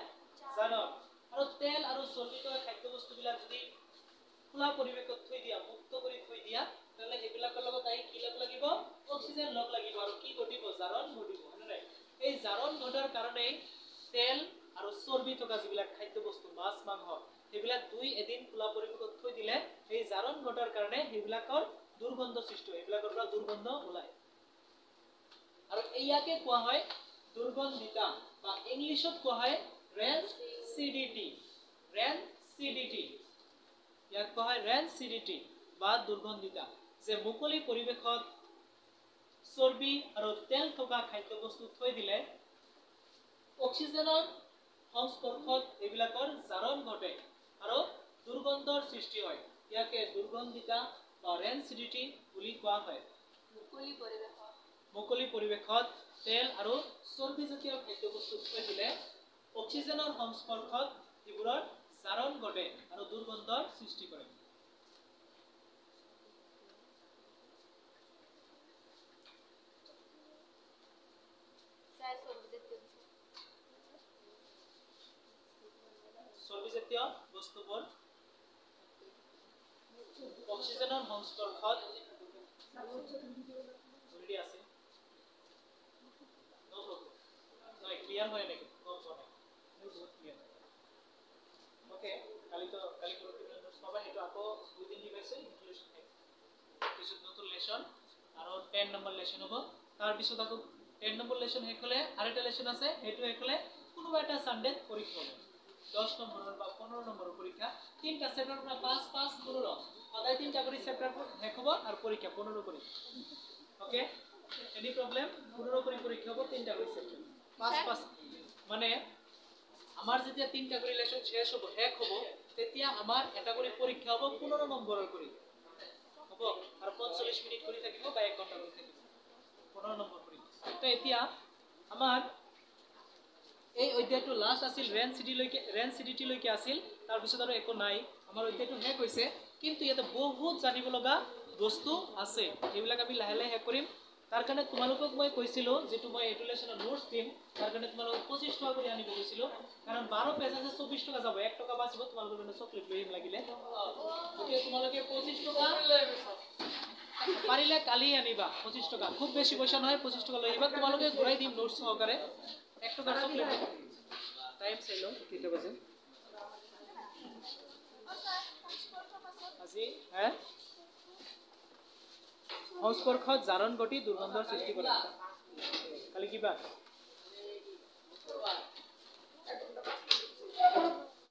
জাৰণ। আৰু তেল আৰু চৰ্বি থকা খাদ্যবস্তুবিলাক যদি খোলা পৰিৱেশত থৈ দিয়া, মুক্ত কৰি থৈ দিয়া, তেনেহ'লে সেইবিলাকৰ লগত আহি কি লগ লাগিব? অক্সিজেন লগ লাগিব। আৰু কি ঘটিব? জাৰণ ঘটিব, হয়নে নাই? এই জাৰণ ঘটাৰ কাৰণেই তেল আৰু চৰ্বি থকা যিবিলাক খাদ্যবস্তু, মাছ, মাংস, সেইবিলাক 2-এদিন খোলা পৰিৱেশত থৈ দিলে সেই জাৰণ ঘটাৰ কাৰণে সেইবিলাকৰ দুৰ্গন্ধ সৃষ্টি হয়, সেইবিলাকৰ পৰা দুৰ্গন্ধ ওলায়। আৰু ইয়াকে কোৱা হয় দুৰ্গন্ধিতা বা ইংলিছত কোৱা হয় ৰেনচিডিটি। ৰেনচিডিটি ইয়াক কোৱা হয় ৰেনচিডিটি বা দুৰ্গন্ধিতা। যে মুকলি পৰিৱেশত চৰ্বি আৰু তেল থকা খাদ্যবস্তু থৈ দিলে অক্সিজেনৰ সংস্পৰ্শত এইবিলাকৰ জাৰণ ঘটে আৰু দুৰ্গন্ধৰ সৃষ্টি হয়। ইয়াকে দুৰ্গন্ধিতা বা ৰেনচিডিটি বুলি কোৱা হয়। মুকলি পৰিৱেশত তেল আৰু চৰ্বিজাতীয় খাদ্যবস্তু থৈ দিলে অক্সিজেনৰ সংস্পৰ্শত এইবোৰৰ জাৰণ ঘটে আৰু দুৰ্গন্ধৰ সৃষ্টি কৰে। চৰ্বিজাতীয় বস্তুবোৰ অক্সিজেনৰ সংস্পৰ্শত আছে ক্লিয়াৰ হয় নেকি? গম পোৱা নাই, মোৰ বহুত ক্লিয়াৰ। অ'কে, কালি তো কালি পৰহি নোটছ পাবা, সেইটো আকৌ দুদিন ৰিভাইজ ইনক্লুজন 10 নম্বৰ লেচন হ'ব। তাৰপিছত আকৌ 10 নম্বৰ লেচন শেষ হ'লে আৰু এটা লেচন আছে, সেইটো শেষ হ'লে কোনোবা এটা ছানডেত পৰীক্ষা হ'ব, 10 নম্বৰৰ বা 15 নম্বৰৰ পৰীক্ষা। তিনিটা চেপ্টাৰ পৰা 5 5 15, সদায় তিনিটা কৰি চেপ্টাৰ শেষ হ'ব আৰু পৰীক্ষা 15 কৰি। Okay, any problem? 15 কৰি পৰীক্ষা হ'ব, তিনিটা কৰি চেপ্টাৰ, 5 5। মানে আমাৰ যেতিয়া তিনিটা কৰি লেচন শেষ হ'ব, তেতিয়া আমাৰ এটা কৰি পৰীক্ষা হ'ব 15 নম্বৰৰ কৰি হ'ব, আৰু 45 মিনিট কৰি থাকিব বা 1 ঘণ্টা কৰি থাকিব, 15 নম্বৰ কৰি। তো এতিয়া আমাৰ এই অধ্যায়টো লাষ্ট আছিল ৰেন চিটিলৈকে, ৰেন চিটিলৈকে আছিল, তাৰপিছত আৰু একো নাই, আমাৰ অধ্যায়টো শেষ হৈছে। কিন্তু ইয়াতে বহুত জানিব লগা বস্তু আছে, সেইবিলাক আমি লাহে লাহে শেষ কৰিম। তাৰ কাৰণে তোমালোকক মই কৈছিলোঁ, যিটো মই এইটো লেচনৰ নোটছ দিম, তাৰ কাৰণে তোমালোকক 25 টকা কৰি আনিব কৈছিলোঁ, কাৰণ 12 পেজ আছে, 24 টকা যাব, 1 টকা বাচিব, তোমালোকৰ কাৰণে চকলেট লৈ আহিম লাগিলে। গতিকে তোমালোকে 25 টকা পাৰিলে কালি আনিবা, 25 টকা খুব বেছি পইচা নহয়, 25 টকা লৈ আহিবা, তোমালোকে ঘূৰাই দিম নোটছ সহকাৰে, 1 টকাৰ চকলেট। টাইম চাই লওঁ কেইটা বাজে আজি। হে, সংস্পৰ্শত জাৰণ ঘটি দুৰ্গন্ধৰ সৃষ্টি কৰে। কালি কিবা